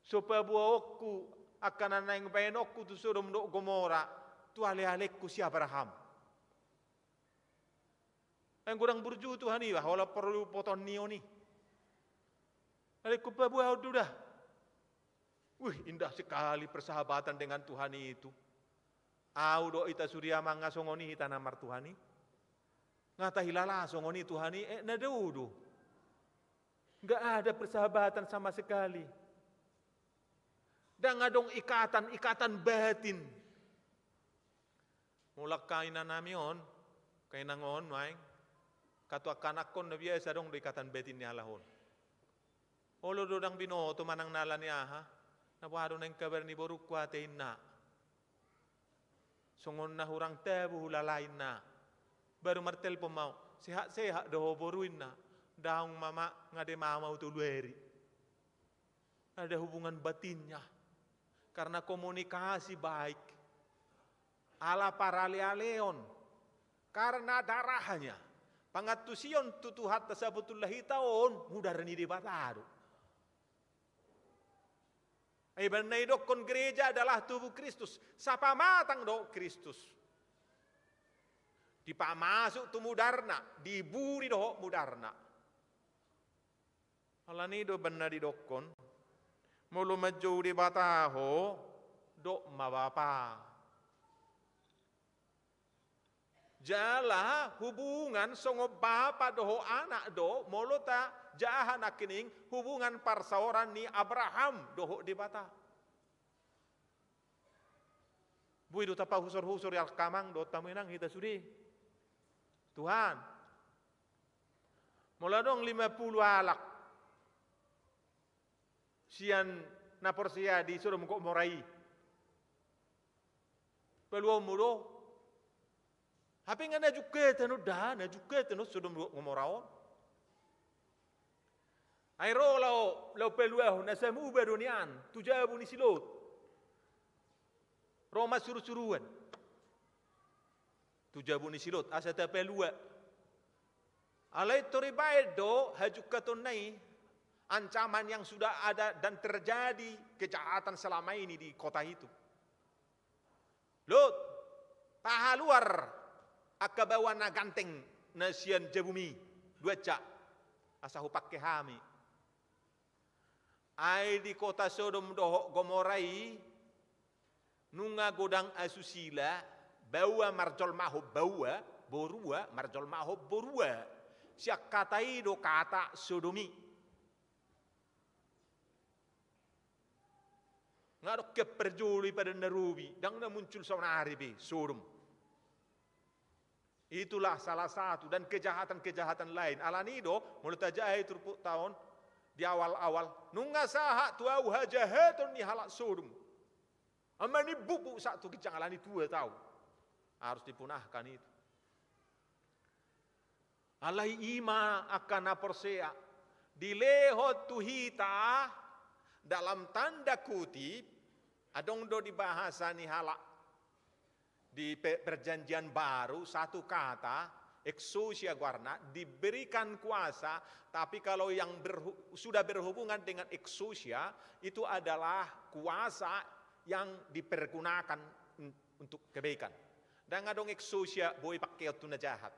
So paboaonku angka na naeng baenonku tu Sodom dohot Gomora, tu ale-alengku si Abraham. Anggo ndang burju Tuhan i, bah, holan porlu potoon ni on i. Alai ingkon paboaon do da. Wih, indah sekali persahabatan dengan Tuhan itu. Au dohot ita sude amang nga songon i hita na martuhan i. Nga tahilala songon i Tuhan i, eh, na dao do. Nggak ada persahabatan sama sekali. Ndang adong ikatan, ikatan batin. Mulak angka inanami on, angka inang on, nuaeng. Angka tu angka anakkon na biasa adong do ikatan batin ni halak on. Olo do ndang binoto manang na ala ni aha. Na boha do naeng kabar ni borungku ate inna. Songon na hurang tabo hulala inna. Baru martelpon ma au, sehat-sehat do ho boru inna. Daong ma, Mak, nga demam au tolu ari. Ada hubungan batinnya. Karena komunikasi baik. Ala parale-aleon. Karena darahnya. Pangantusion tu Tuhanta sabotul na hita on, mudar ni Debata do. Ai ba na idokkon gereja adalah tubuh Kristus. Sapamatang do Kristus. Dipamasuk tu mudarna, diburi dohot mudarna. Alani do umbahen na didokkon, molo manjou Debata ho, dok ma bapa. Jala hubungan songon bapa dohot anak do, molo tajaha nangkining hubungan parsaoran ni Abraham dohot Debata. Boi do tapahusorhusor i, angka amang dohot hamu inang, hita sude. Tuhan, molo adong lima pulu halak sian na porsea di Sodom Gomora i, paluaonmu do? Hape nga na jungkatan on da, na jungkatan on Sodom Gomora on. Ai ro laho, laho paluahon, asa muba do nian tu jabu ni si Lot. Ro ma surusuruan tu jabu ni si Lot asa tapalua. Alai tor dibaen do hajungkatonna i, ancaman yang sudah ada dan terjadi kejahatan selama ini di kota itu. Lot, pahaluar angka baoa na ganteng na sian jabumi, duansa, asa hupangke hami. Ai di kota Sodom dohot Gomora i nunga godang asusila, baoa marjolmahon baoa, borua marjolmahon borua. Sian kata i do kata sodomi. Nga adong hian parjolo i padan na robi, ndang na muncul saonari be Sodom. Itulah salah satu, dan kejahatan-kejahatan lain. Alani do, molo tajaha i turpukta on di awal-awal, nunga sahat tu ahu hajahaton ni halak Sodom. Ama ni bubuk sahat tu ginjang, alani tua tahu. Harus dipunahkan itu. Alai i ma angka na porsea, dilehon tu hita dalam tanda kutip, adong do di bahasa ni halak di pe-, perjanjian baru satu kata, exousia goarna, diberikan kuasa, tapi kalau yang berhu-, sudah berhubungan dengan exousia, itu adalah kuasa yang dipergunakan un-, untuk kebaikan. Ndang adong exousia boi pangkeon tu na jahat.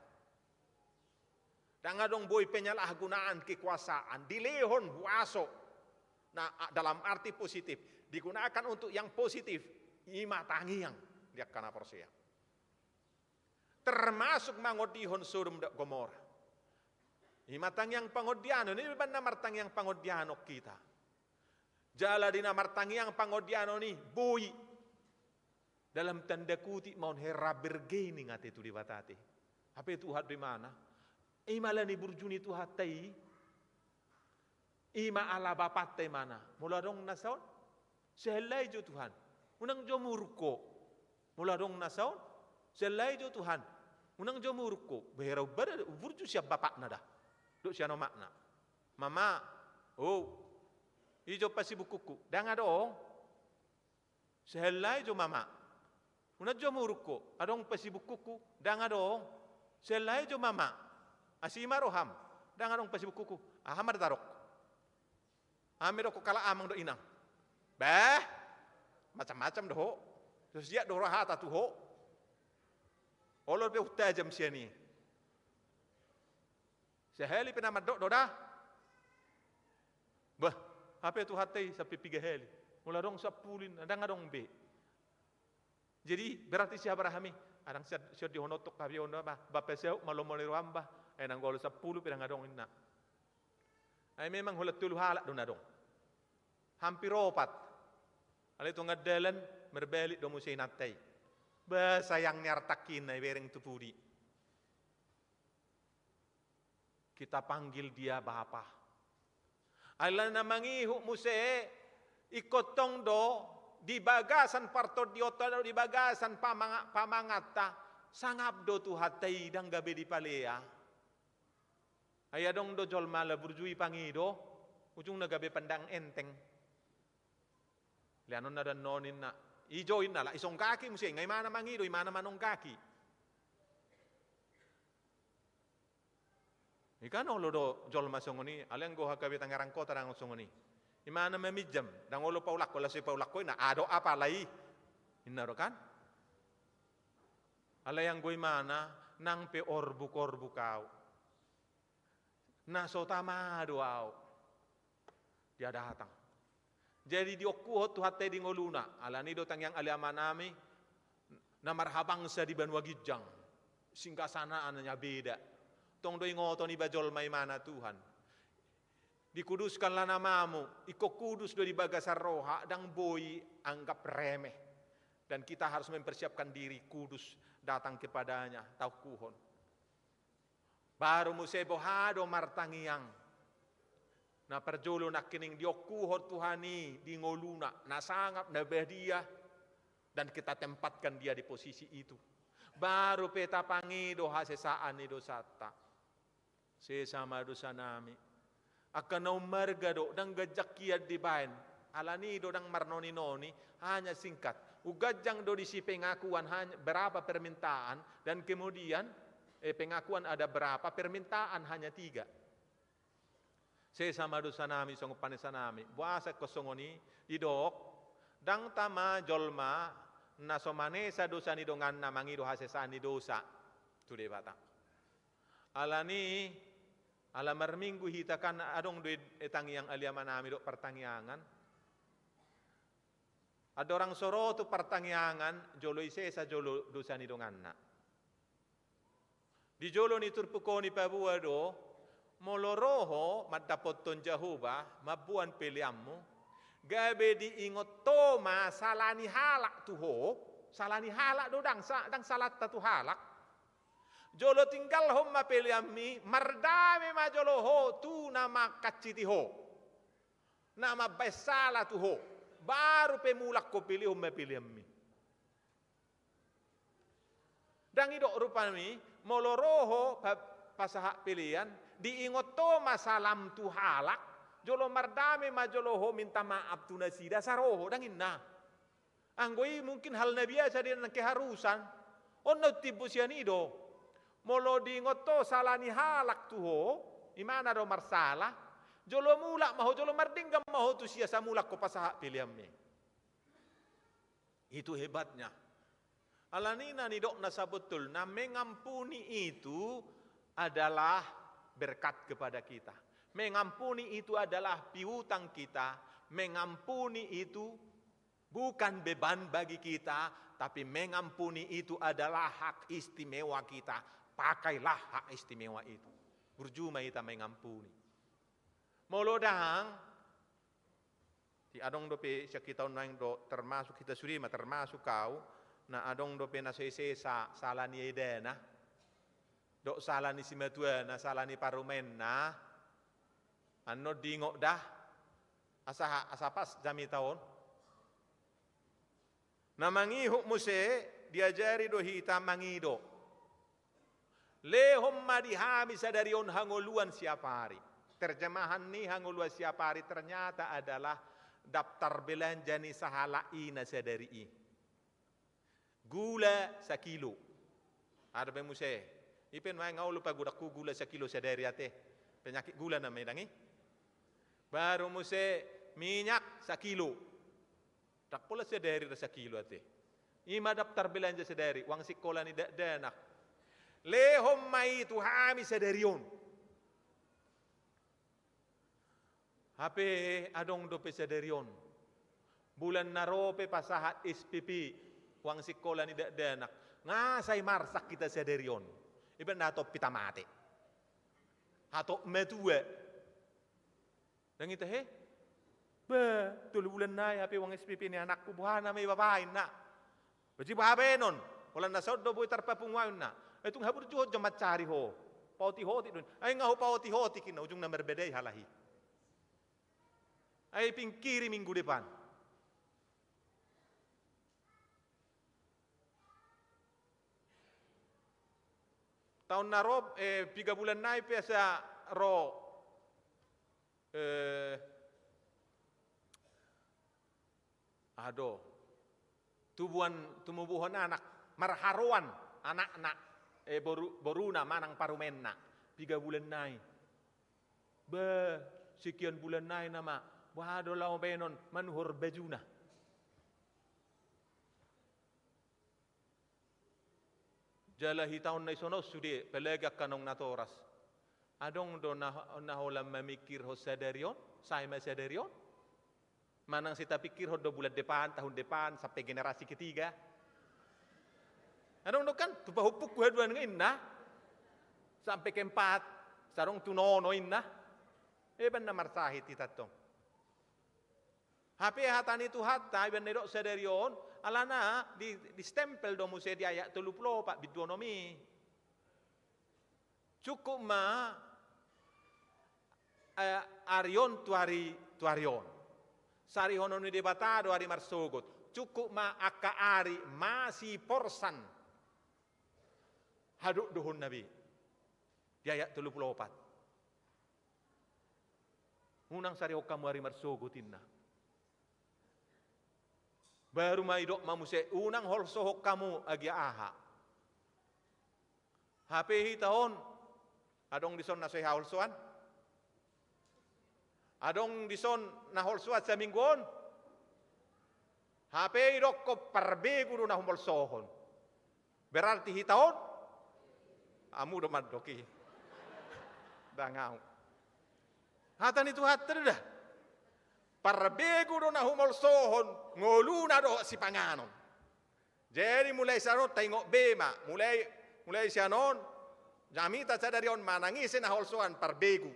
Ndang adong boi penyalahgunaan kekuasaan, dilehon huaso. Nah, a-, dalam arti positif, digunakan untuk yang positif, i ma tangiang di angka na porsea. Termasuk mangondihon Sodom dohot Gomora. I ma tangiang pangondianon, i ma na martangiang pangondianon hita. Jala di na martangiang pangondianon i, boi. Dalam tanda kutip ma on, hera bergening ate tu Debata ate. Hape Tuhan do imana. I ma ala ni burju ni Tuhanta i. I ma ala Bapanta imana. Molo adong na saon, sahali jo Tuhan. Unang jo muruk ho. Molo adong na saon, sahali jo Tuhan. Unang jo muruk ho. Be hera umbahen burju sian bapakna da. Dohot sian omakna. Mama, o. I jo pasibungkukhu. Ndang adong. Sahali jo mama. Unang jo muruk ho, adong pasibungkukhu, ndang adong. Sahali jo mama. Asi ma roham, ndang adong pasibungkukhu. Aha ma da tadok? Aha ma didok halak amang dohot inang? Bah, macam-macam do ho. Tung siat do rohata tu ho. Olo pe hutajam sian i. Sahali pe na mandok do da. Bah, hape Tuhanta i sampe piga hali. Molo adong sampulu i, ndang adong be. Jadi, berarti si Abraham i, adong sian, sian di hono tok hape on do, bah, bah, pasaut ma lomo ni roham bah. Ai nanggo olo sampulu pe ndang adong inna. Ai memang holan tolu halak do na adong. Hampir opat. Alai tongan dalan, marbalik do muse inanta i. Bah, sayang ni artangki inna, ibereng tu pudi. Kita panggil dia Bapa. Alai na mangihut muse, ingkon tong do di bagasan partondionta do, di bagasan pamanga-, pamanganta, sangap do Tuhanta i, ndang gabe dipalea. Ai adong do jolma ala burju i pangido, ujungna gabe pandang enteng. Leanonna dannon inna. I jo inna, ala isonggaki muse, nga imana mangido, imana manonggaki. I kan olo do jolma songon i, alai anggo H K B Tangerang Kota ndang songon i. Imana maminjam, ndang olo paulak ho, laos i paulak ho inna, adong apala i. Inna do kan? Alai anggo imana, Nang pe orbuk-orbuk ahu, na so tama do ahu, dia datang. Jadi diongkuhon Tuhanta i di ngoluna, alani do tangiang ale amanami, na marhabangsa di banua ginjang, singkasanaan na beda. Tong do ingoton iba jolma imana Tuhan. Dikuduskanlah namamu, ingkon kudus do di bagasan roha, ndang boi anggap remeh. Dan kita harus mempersiapkan diri kudus datang kepada-Nya, taongkuhon. Baru muse boha do martangiang. Na parjolo nangkining diongkuhon Tuhan i di ngoluna, na sangap, na badia, dan kita tempatkan dia di posisi itu. Baru pe tapangido hasesaan ni dosanta. Sesa ma dosanami. Angka na ummarga do, ndang ganjang hian dibaen. Alani do ndang marnoni-noni, hanya singkat. Umganjang do disi pengakuan hanya berapa permintaan, dan kemudian, eh, pengakuan ada berapa, permintaan hanya tiga. Sesa ma dosanami songon panesanami. Boasa ingkon songon i, didok, ndang tama jolma na so manesa dosa ni donganna mangido hasesaan ni dosa tu Debata. Alani, ala marminggu hita kan adong do i, eh, tangiang ale amanami dohot partangiangan. Andorang so ro tu partangiangan, jolo i sesa jolo dosa ni donganna. Di jolo ni turpuk on dipaboa do, molo ro ho mandapothon Jahowa, mamboan peleanmu, gabe diingot ho ma sala ni halak tu ho, sala ni halak do, ndang sa-, ndang salanta tu halak. Jolo tinggalhon ma peleanmi, mardame ma jolo ho tu na mangkansiti ho, na mambaen sala tu ho, baru pe mulak ho pelehon ma peleanmi. Ndang didok rupani, molo ro ho pa-, pasahat pelean, diingot ho ma salam tu halak, jolo mardame ma jolo ho minta maaf tu nasida asa ro ho, ndang ninna. Anggo i mungkin hal na biasa di na keharusan. On na umtimbo sian i do. Molo diingot ho sala ni halak tu ho, imana do marsala, jolo mulak ma ho, jolo mardenggan ma ho tusi asa mulak ho pasahat peleanmi. Itu hebatnya. Alani na nidokna sabotulna, mengampuni itu adalah berkat kepada kita. Mengampuni itu adalah piutang kita. Mengampuni itu bukan beban bagi kita, tapi mengampuni itu adalah hak istimewa kita. Pakailah hak istimewa itu. Burju ma hita mengampuni. Molo ndang, di adong dope sian hita on naeng do, termasuk hita sude ma, termasuk ahu, na adong dope na so isesa sala ni edana, dohot sala ni simatuana, sala ni parumaenna, annon diingot da, asa, asa pas jamita on. Na mangihut muse, diajari do hita mangido. Lehon ma di hami sadari on hangoluan siapari. Terjemahan ni hangoluan siapari ternyata adalah daftar belanja ni sahalak i na sadari i. Gula sakilo. Aha dope muse? I pe nuaeng ahu lupa godangku gula sakilo sadari ate. Penyakit gula namanya ndang i. Baru muse minyak sakilo. Ndang pola sadari ra sakilo ate. I ma daftar belanja sadari, uang sikola ni dakdanak. Lehon ma i tu hami sadari on. Hape adong dope sadari on. Bulan na ro pe pasahat S P P, uang sikola ni dakdanak. Nga sai marsak hita sadari on. Iba na hatop hita mate. Hatop matua. Ndang ita he? Bah, tolu bulan nai hape uang S P P ni anakku, boha nama iba baen na. Baji boha baenon, holan na saut do boi tarpapungu ahu na. Ai tung haburjuhon jo mancari ho. Paotik-otik do. Ai nga hupaotik-otik inna, ujungna marbadai halak i. Ai pingkiri minggu depan. Taon na ro, eh, piga bulan nai pe asa ro, eh, aha do, tubuan, tumubuhon anak, marharoan anakna, eh, boru, boruna manang parumaenna, piga bulan nai. Bah, sekian bulan nai nama, boha do laho baenon, manuhor bajuna. Jala hita on na dison on sude, apalagi angka naung natoras. Adong do na, na holan mamingkirhon sadari on, sae ma sadari on. Manang sai tapingkirhon do bulan depan, tahun depan, sampe generasi ketiga. Adong do kan, tu pahompungku haduan nga inna. Sampe keempat, sai adong tu nono inna. Eban na marsahit hita tong. Hape hata ni Tuhanta, iban na didok sadari on, alana di, di stempel do muse di ayat tolu pulu opat, binduonom i. Cukup ma, eh, ari on tu ari, tu ari on. Sarihonon ni Debata do ari marsogot. Cukup ma angka ari masiporsan hadokdohonna be. Di ayat tolu pulu opat. Unang sarihon hamu ari marsogot inna. Baru ma didok ma muse, unang holsohon hamu agia aha. Hape hita on, adong dison na so haholsoan? Adong dison na holsoan saminggu on? Hape didokkon parbegu do na humolsohon. Berarti hita on? Hamu do mandok i. Ndang ahu. Hata ni Tuhanta do da. Parbegu do na humolsohon, ngoluna dohot sipanganon. Jadi mulai sian on taingot be ma, mulai, mulai sian on, jamita sadari on manang ise na holsoan parbegu.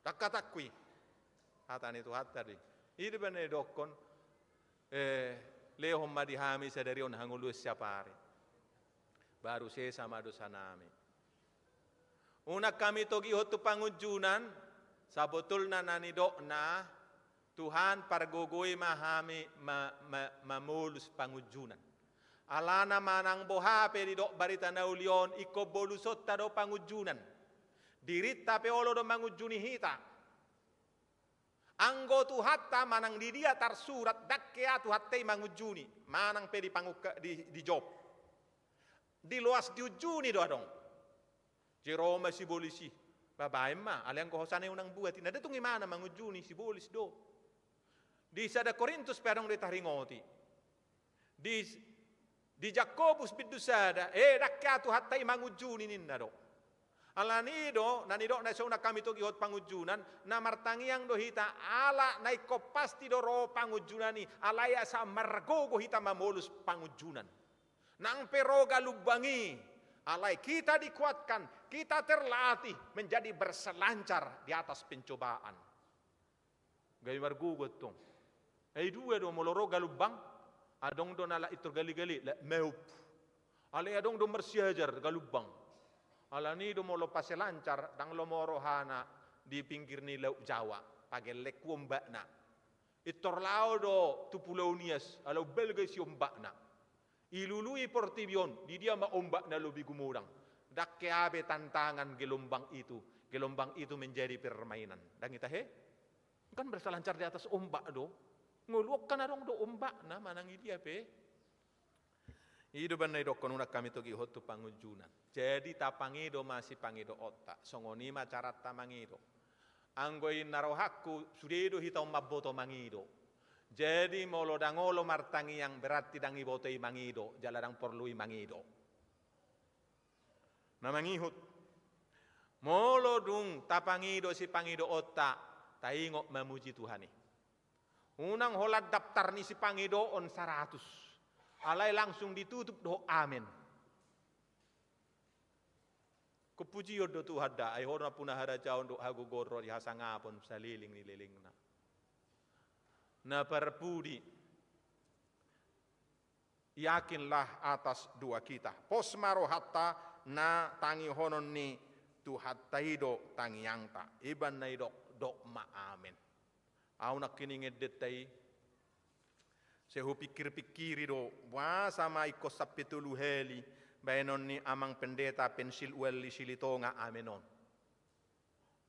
Tangkatangku i. Hata ni Tuhanta do i. I do umbahen na didokkon, eh, lehon ma di hami sadari on hangoluan siapari. Baru sesa ma dosanami. Unang hami togihon tu pangunjunan, sabotulna na nidokna, Tuhan, pargogoi ma hami ma, ma, mamolus pangunjunan. Alana manang boha pe didok barita na uli on, ingkon bolusonta do pangunjunan. Dirinta pe olo do mangunjuni hita. Anggo Tuhanta manang di dia tarsurat, ndang hea Tuhanta i mangunjuni, manang pe di pangungka-, di, di Job. Di loas diunjuni do adong. Jero ma sibolis i. Baen ma, alai anggo hosana i unang buat i. Na da tung imana mangunjuni sibolis do. Di sada Korintus pe adong do taringoti. Di, di Jakobus bindu sada, eh, ndang hea Tuhanta i mangunjuni ninna do. Alani do, na nidokna so unang hami togihon pangunjunan, na martangiang do hita ala na ingkon pasti do ro pangunjunan i, alai asa margogo hita mamolus pangunjunan. Nang pe ro galumbang i, alai kita dikuatkan, kita terlatih menjadi berselancar di atas pencobaan. Gabe margogo antong. Ai dua do molo ro galumbang, adong do na lae pintor gale-gale, lae maup. Alai adong do marsiajar galumbang. Alani do molo paselancar, ndang lomo rohana di pinggir ni Laut Jawa, pagellenghon ombakna. Pintor laho do tu Pulau Nias, ala umbalga i siombakna. Ilului portibi on, di dia ma ombak na lobi gumodang. Ndang hea be tantangan gelombang itu, gelombang itu menjadi permainan. Ndang ita he? Kan berselancar di atas ombak do. Ngolu on kan adong do ombakna manang i dia pe. I do umbahen na didokkon unang hami togihon tu pangunjunan. Jadi tapangido ma sipangidoonta. Songon i ma caranta mangido. Anggo inna rohangku, sude do hita on mamboto mangido. Jadi molo ndang olo martangiang, berarti ndang diboto i mangido, jala ndang porlu i mangido. Na mangihut. Molo dung tapangido sipangidoonta, taingot mamuji Tuhan i. Unang holan daftar ni sipangidoon saratus. Alai langsung ditutup dohot amen. Ingkon pujion do Tuhan da, ai Ho do nampuna harajaon dohot hagogoon ro di hasangapon saleleng ni lelengna. Na parpudi, yakinlah atas doa kita. Pos ma rohanta na tangihonon ni Tuhanta i do tangiangta. Iban na didok, dok ma amen. Ahu nangkining endenta i, sai hupingkir-pingkiri do, boasa ma ingkon sampe tolu hali baenon ni amang pendeta pensil ual di Silitonga amen on.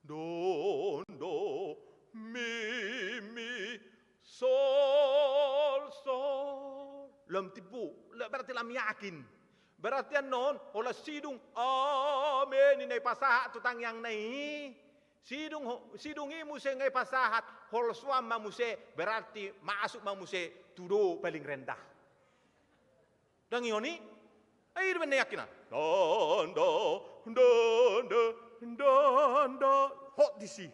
Do, do, mi, mi, sol, sol. Lam timbo, la-, berarti lam yakin. Berarti annon, holan sidung, amen, ninna i pasahat tu tangiangna i. Sidung ho-, sidung i muse nga i pasahat, holsoan ma muse, berarti masuk ma muse tu do paling rendah. Ndang i on i? Ai i do baen na yakin na. Dondo, dondo, dondo. Hot disi.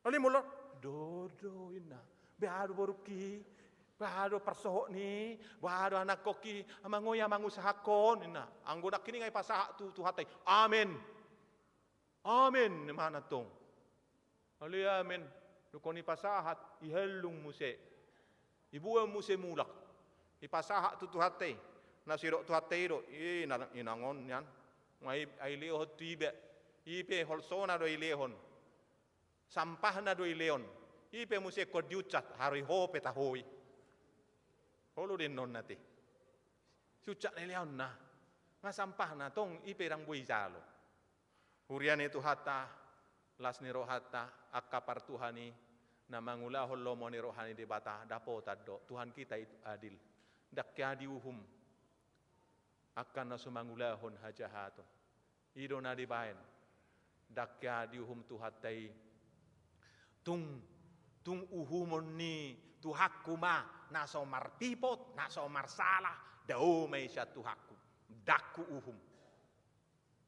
Alai molo, dodo inna. Boha do borungki, boha do parsohotni, boha do anakkonki, amang oi, amang, usahakon inna. Anggo nangkining i pasahat tu Tuhanta i. Amen. Amen, imana tong. Alai amen. Dung i pasahat, ihellung muse. Iboan muse mulak. Ipasahat tu Tuhanta i. Na sidok Tuhanta i do. I na, inang on nian. Ai, ai lehon tu iba. I pe holsona do ilehon. Sampahna do ilehon. I pe muse ingkon diunsat, haru i ho pe taho i. Olo do inna on ate. Siunsat na ilehonna. Nga sampahna tong i pe ndang boi ijalo. Huria ni Tuhanta, las ni rohanta, angka partuhan i, na mangulahon lomo ni roha ni Debata, dapotan do, Tuhan kita itu adil. Ndang hea diuhum, angka na so mangulahon hajahaton. I do na dibaen, ndang hea diuhum Tuhanta i. Tung, tung uhumon ni Tuhanku ma, na so marpipot, na so marsala, dao ma i sian Tuhanku. Ndang huuhum.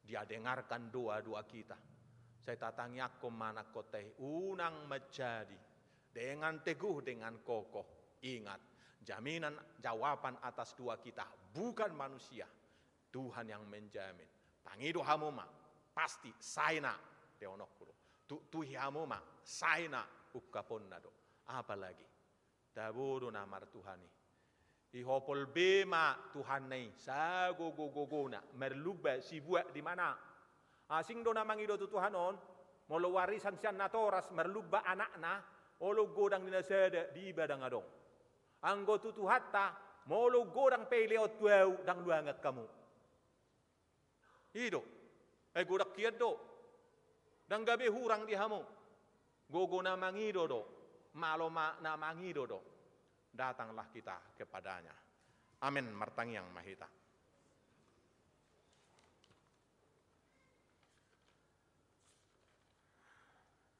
Dia dengarkan doa-doa kita. Sai tatangiangkon ma anakkonta i, unang manjadi. Dengan teguh, dengan kokoh. Ingat, jaminan jawaban atas doa kita bukan manusia. Tuhan yang menjamin. Pangido hamu ma, pasti sai na, lehononku do. Tuktuhi hamu ma, sai na, ungkaponna do. Apalagi. Tabo do na martuhan i. Ihopol be ma Tuhanna i, sagogo-gogona, marlumba sibuat di mana. Asing do na mangido tu Tuhan on, molo warisan sian natoras marlumba anakna, olo godang di na sada, di iba ndang adong. Anggo tu Tuhanta, molo godang pe ilehon tu ahu, ndang luangan hamu. I do. Ai godang hian do. Ndang gabe hurang di hamu. Gogo na mangido do. Malo ma na mangido do. Datanglah kita kepada-Nya. Amen. Martangiang ma hita.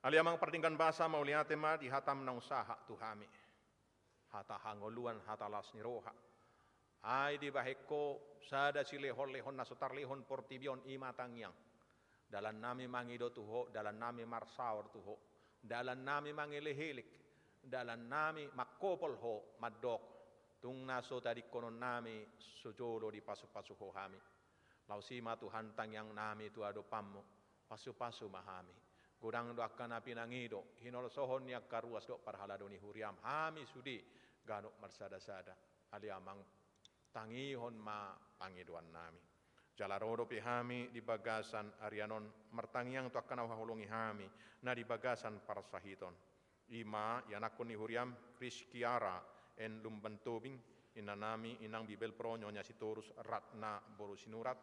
Ale Amang pardenggan basa, mauliate ma di hataM naung sahat tu hami. Hata hangoluan, hata las ni roha. Ai dibahen Ho sada silehon-lehon na so tarlehon portibi on, i ma tangiang. Dalannami mangido tu Ho, dalannami marsaor tu Ho, dalannami mangelekelek, dalannami mangkopol Ho, mandok, tung na so tadingkononnami so jolo dipasupasu Ho hami. Laos i ma Tuhan tangiangnami tu adopanMu, pasupasu ma hami. Godang do angka na pinangido, hinolsohon ni angka ruas dohot parhalado ni huriaM, hami sude ganup marsadasada. Ale Amang, tangihon ma pangidoannami. Jala ro dope hami di bagasan arian on martangiang tu angka na huhaholongi hami na di bagasan parsahiton. I ma ianakkon ni huriaM Rizky Ara, N Lumban Tobing, inanami Inang Bibelvrouw Nyonya Sitorus Ratna boru Sinurat,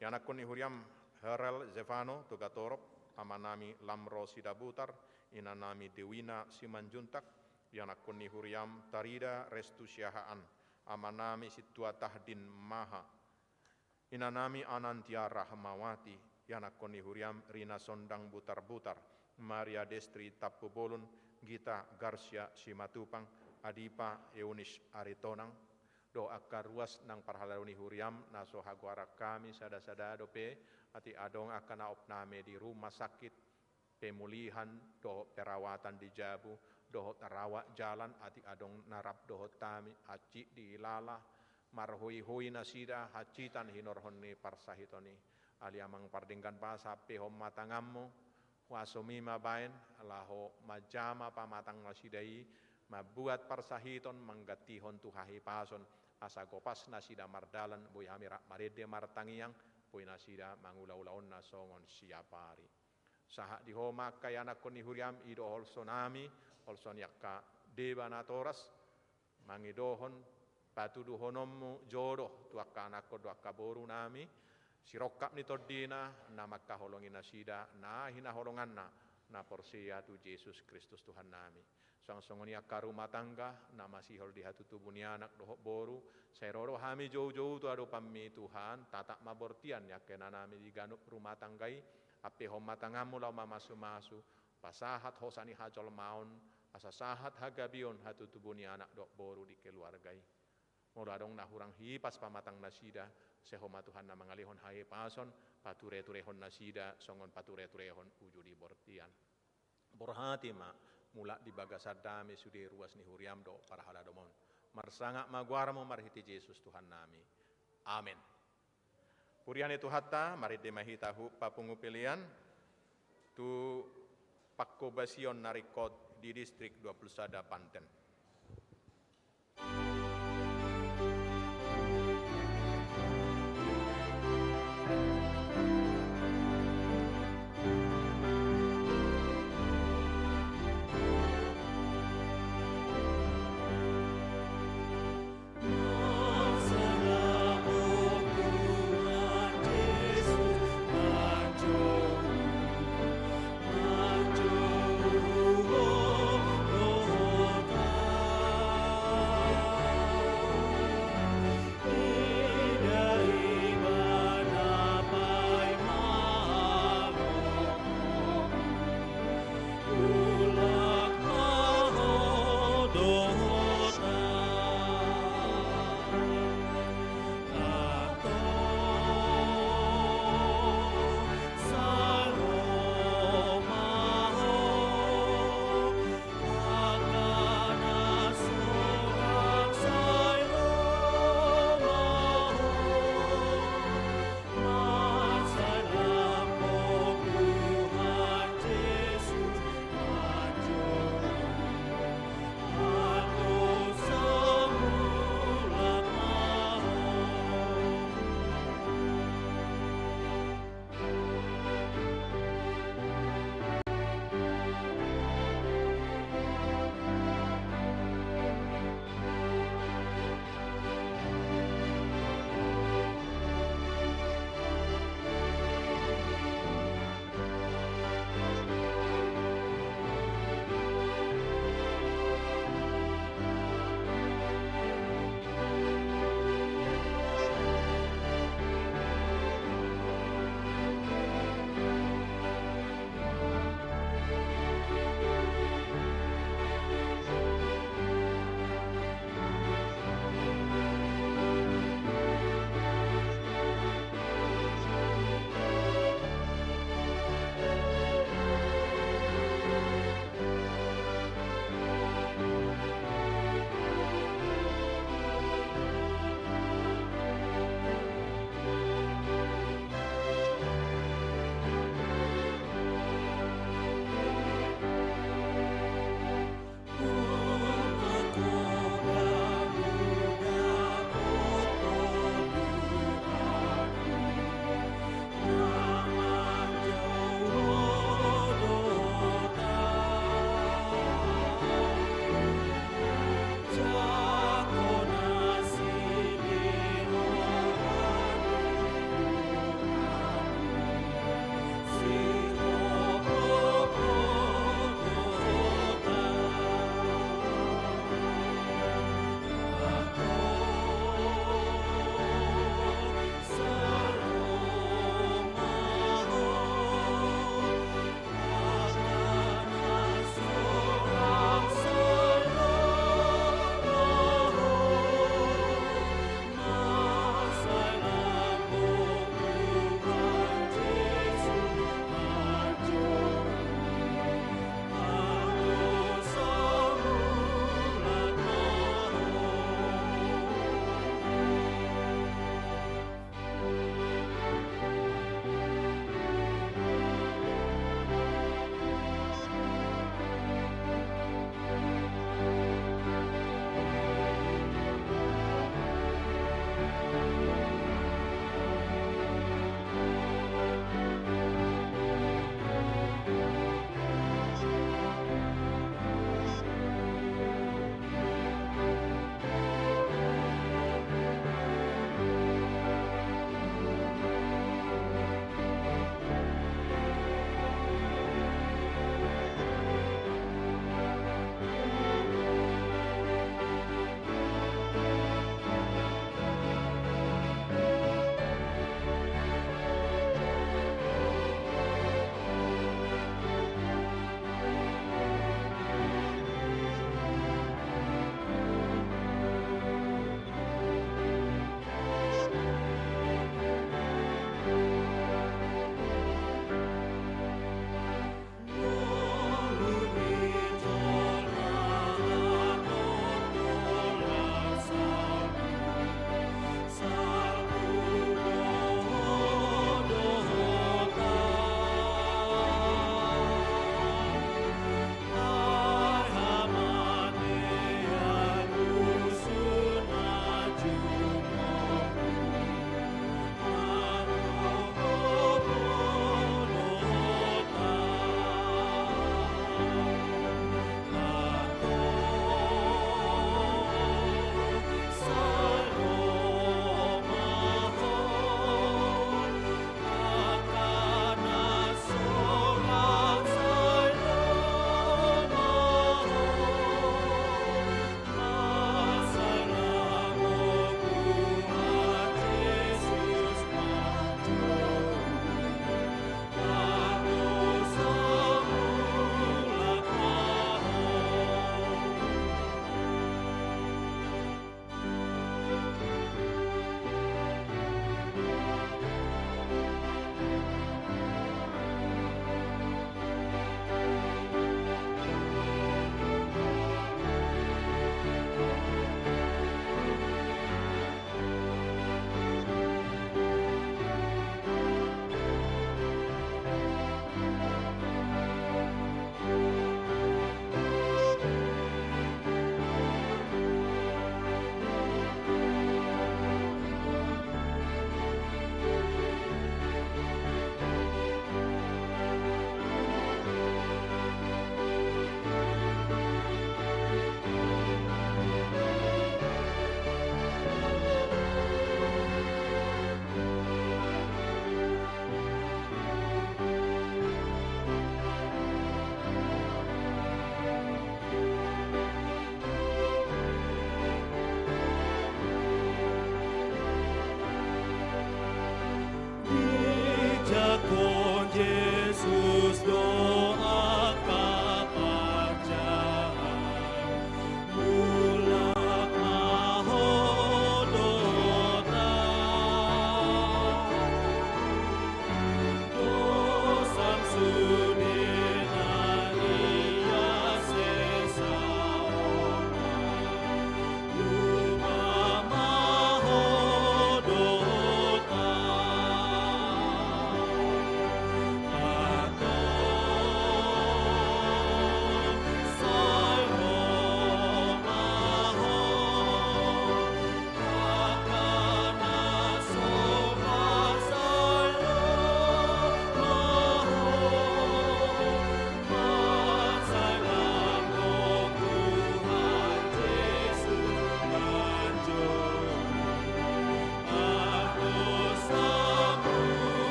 ianakkon ni huriaM Herel Zevano Togatorop, amanami Lamro Sidabutar, inanami Dewina Simanjuntak, ianakkon ni huriaM Tarida Restu Siahaan, amanami Sintua Tahdin Maha, inanami Anantia Rahmawati, ianakkon ni huriaM Rina Sondang Butarbutar, Maria Destri Tampubolon, Gita Garsia Simatupang, Adipa Eunis Aritonang, dohot angka ruas nang parhalado ni huriaM na so hagoaran hami sadasada dope, atik adong angka na opnami di rumah sakit, pemulihan dohot perawatan di jabu, dohot rawat jalan atik adong na rap dohot hami, hansit diilala, marhoihoi nasida hansitan hinorhon ni parsahiton i. Ale Amang pardenggan basa, ampehon ma tanganMu, huasoMi ma baen, laho manjama pamatang nasida i, mambuat parsahiton, manggantihon tu hahipason, asa gopas nasida mardalan, boi hami rap marende martangiang, boi nasida mangula ulaonna songon siapari. Sahat di Ho ma angka ianakkon ni huriaM, i do holsonami, holso ni angka deba natoras, mangidohon patuduhononMu jodoh tu angka anakkon dohot angka borunami, sirongkap ni tondina, na mangkaholongi nasida, na hinaholonganna, na porsea tu Jesus Kristus Tuhannami. Suang songon i angka rumah tangga, na masihol di hatutubu ni anak dohot boru, sai ro do hami joujou tu adopanMi Tuhan, tatap ma bortian ni angka inanami di ganup rumah tangga i, ampehon ma tanganMu laho mamasumasu, pasahat hosa ni hajolmaon, asa sahat hagabeon hatutubu ni anak dohot boru di keluarga i. Molo adong na hurang hipas pamatangnasida, sai Ho ma Tuhan na mangalehon hahipason, patureturehon nasida songon patureturehon uju di bortian. Borhati ma, mulak di bagasan dame sude ruas ni huriaM dohot parhaladoMon. Marsangap ma goarMu marhite Jesus Tuhannami. Amen. Huria ni Tuhanta, marende ma hita hu papungu pelean tu panghobasion na ringkot di distrik dua puluh sada Banten.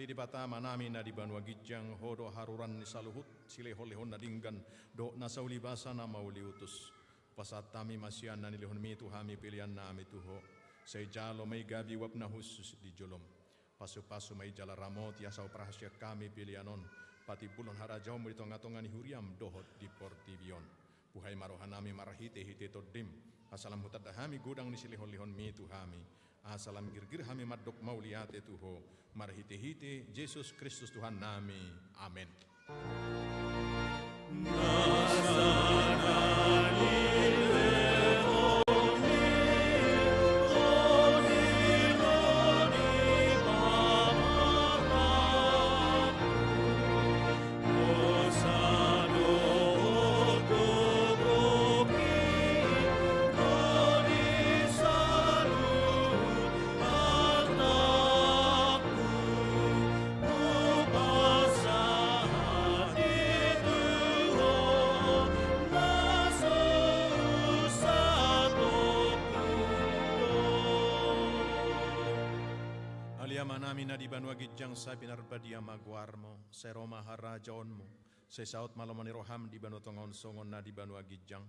Debata Amanami na di banua ginjang, Ho do haroran ni saluhut silehonlehon na denggan dohot na sauli basa na mauliutus. Pasahat hami ma sian na nilehonMi tu hami peleannami tu Ho. Sai jalo ma i gabe uap na hushus di jolom. Pasupasu ma i jala ramoti asa huparhasian hami pelean on patimbulhon harajaonMu di tongatonga ni huriaM dohot di portibi on. Buhai ma rohanami marhitehite TondiM, asa lam hutanda hami godang ni silehonlehonMi tu hami, asa lam girgir hami mandok mauliate tu Ho, marhitehite Jesus Kristus Tuhannami. Amen. Ale Amanami na di banua ginjang, sai pinarbadia ma goarMu, sai ro ma harajaonMu, sai saut ma lomo ni rohaM di banua tonga on songon na di banua ginjang.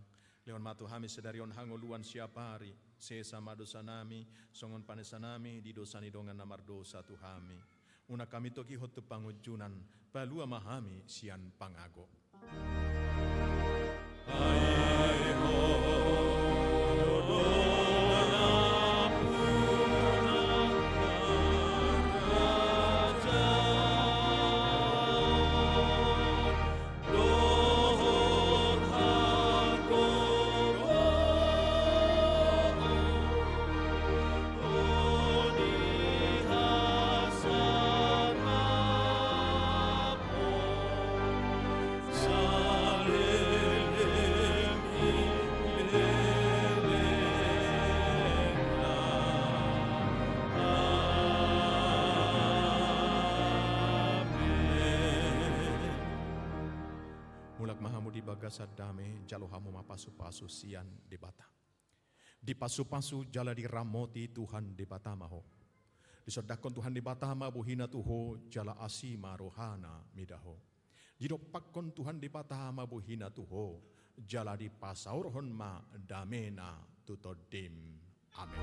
Lehon ma tu hami sadari on hangoluan siapari, sesa ma dosanami, songon panesanami di dosa ni dongan na mardosa tu hami. Unang hami togihon tu pangunjunan, palua ma hami sian pangago. Mulak ma hamu di bagasan dame, jalo hamu ma pasupasu sian Debata. Dipasupasu jala diramoti Tuhan Debata ma ho. Disondangkon Tuhan Debata ma bohiNa tu ho, jala asi ma rohaNa mida ho. Didompakkon Tuhan Debata ma bohiNa tu ho, jala dipasaorhon ma dameNa tu tondim. Amen.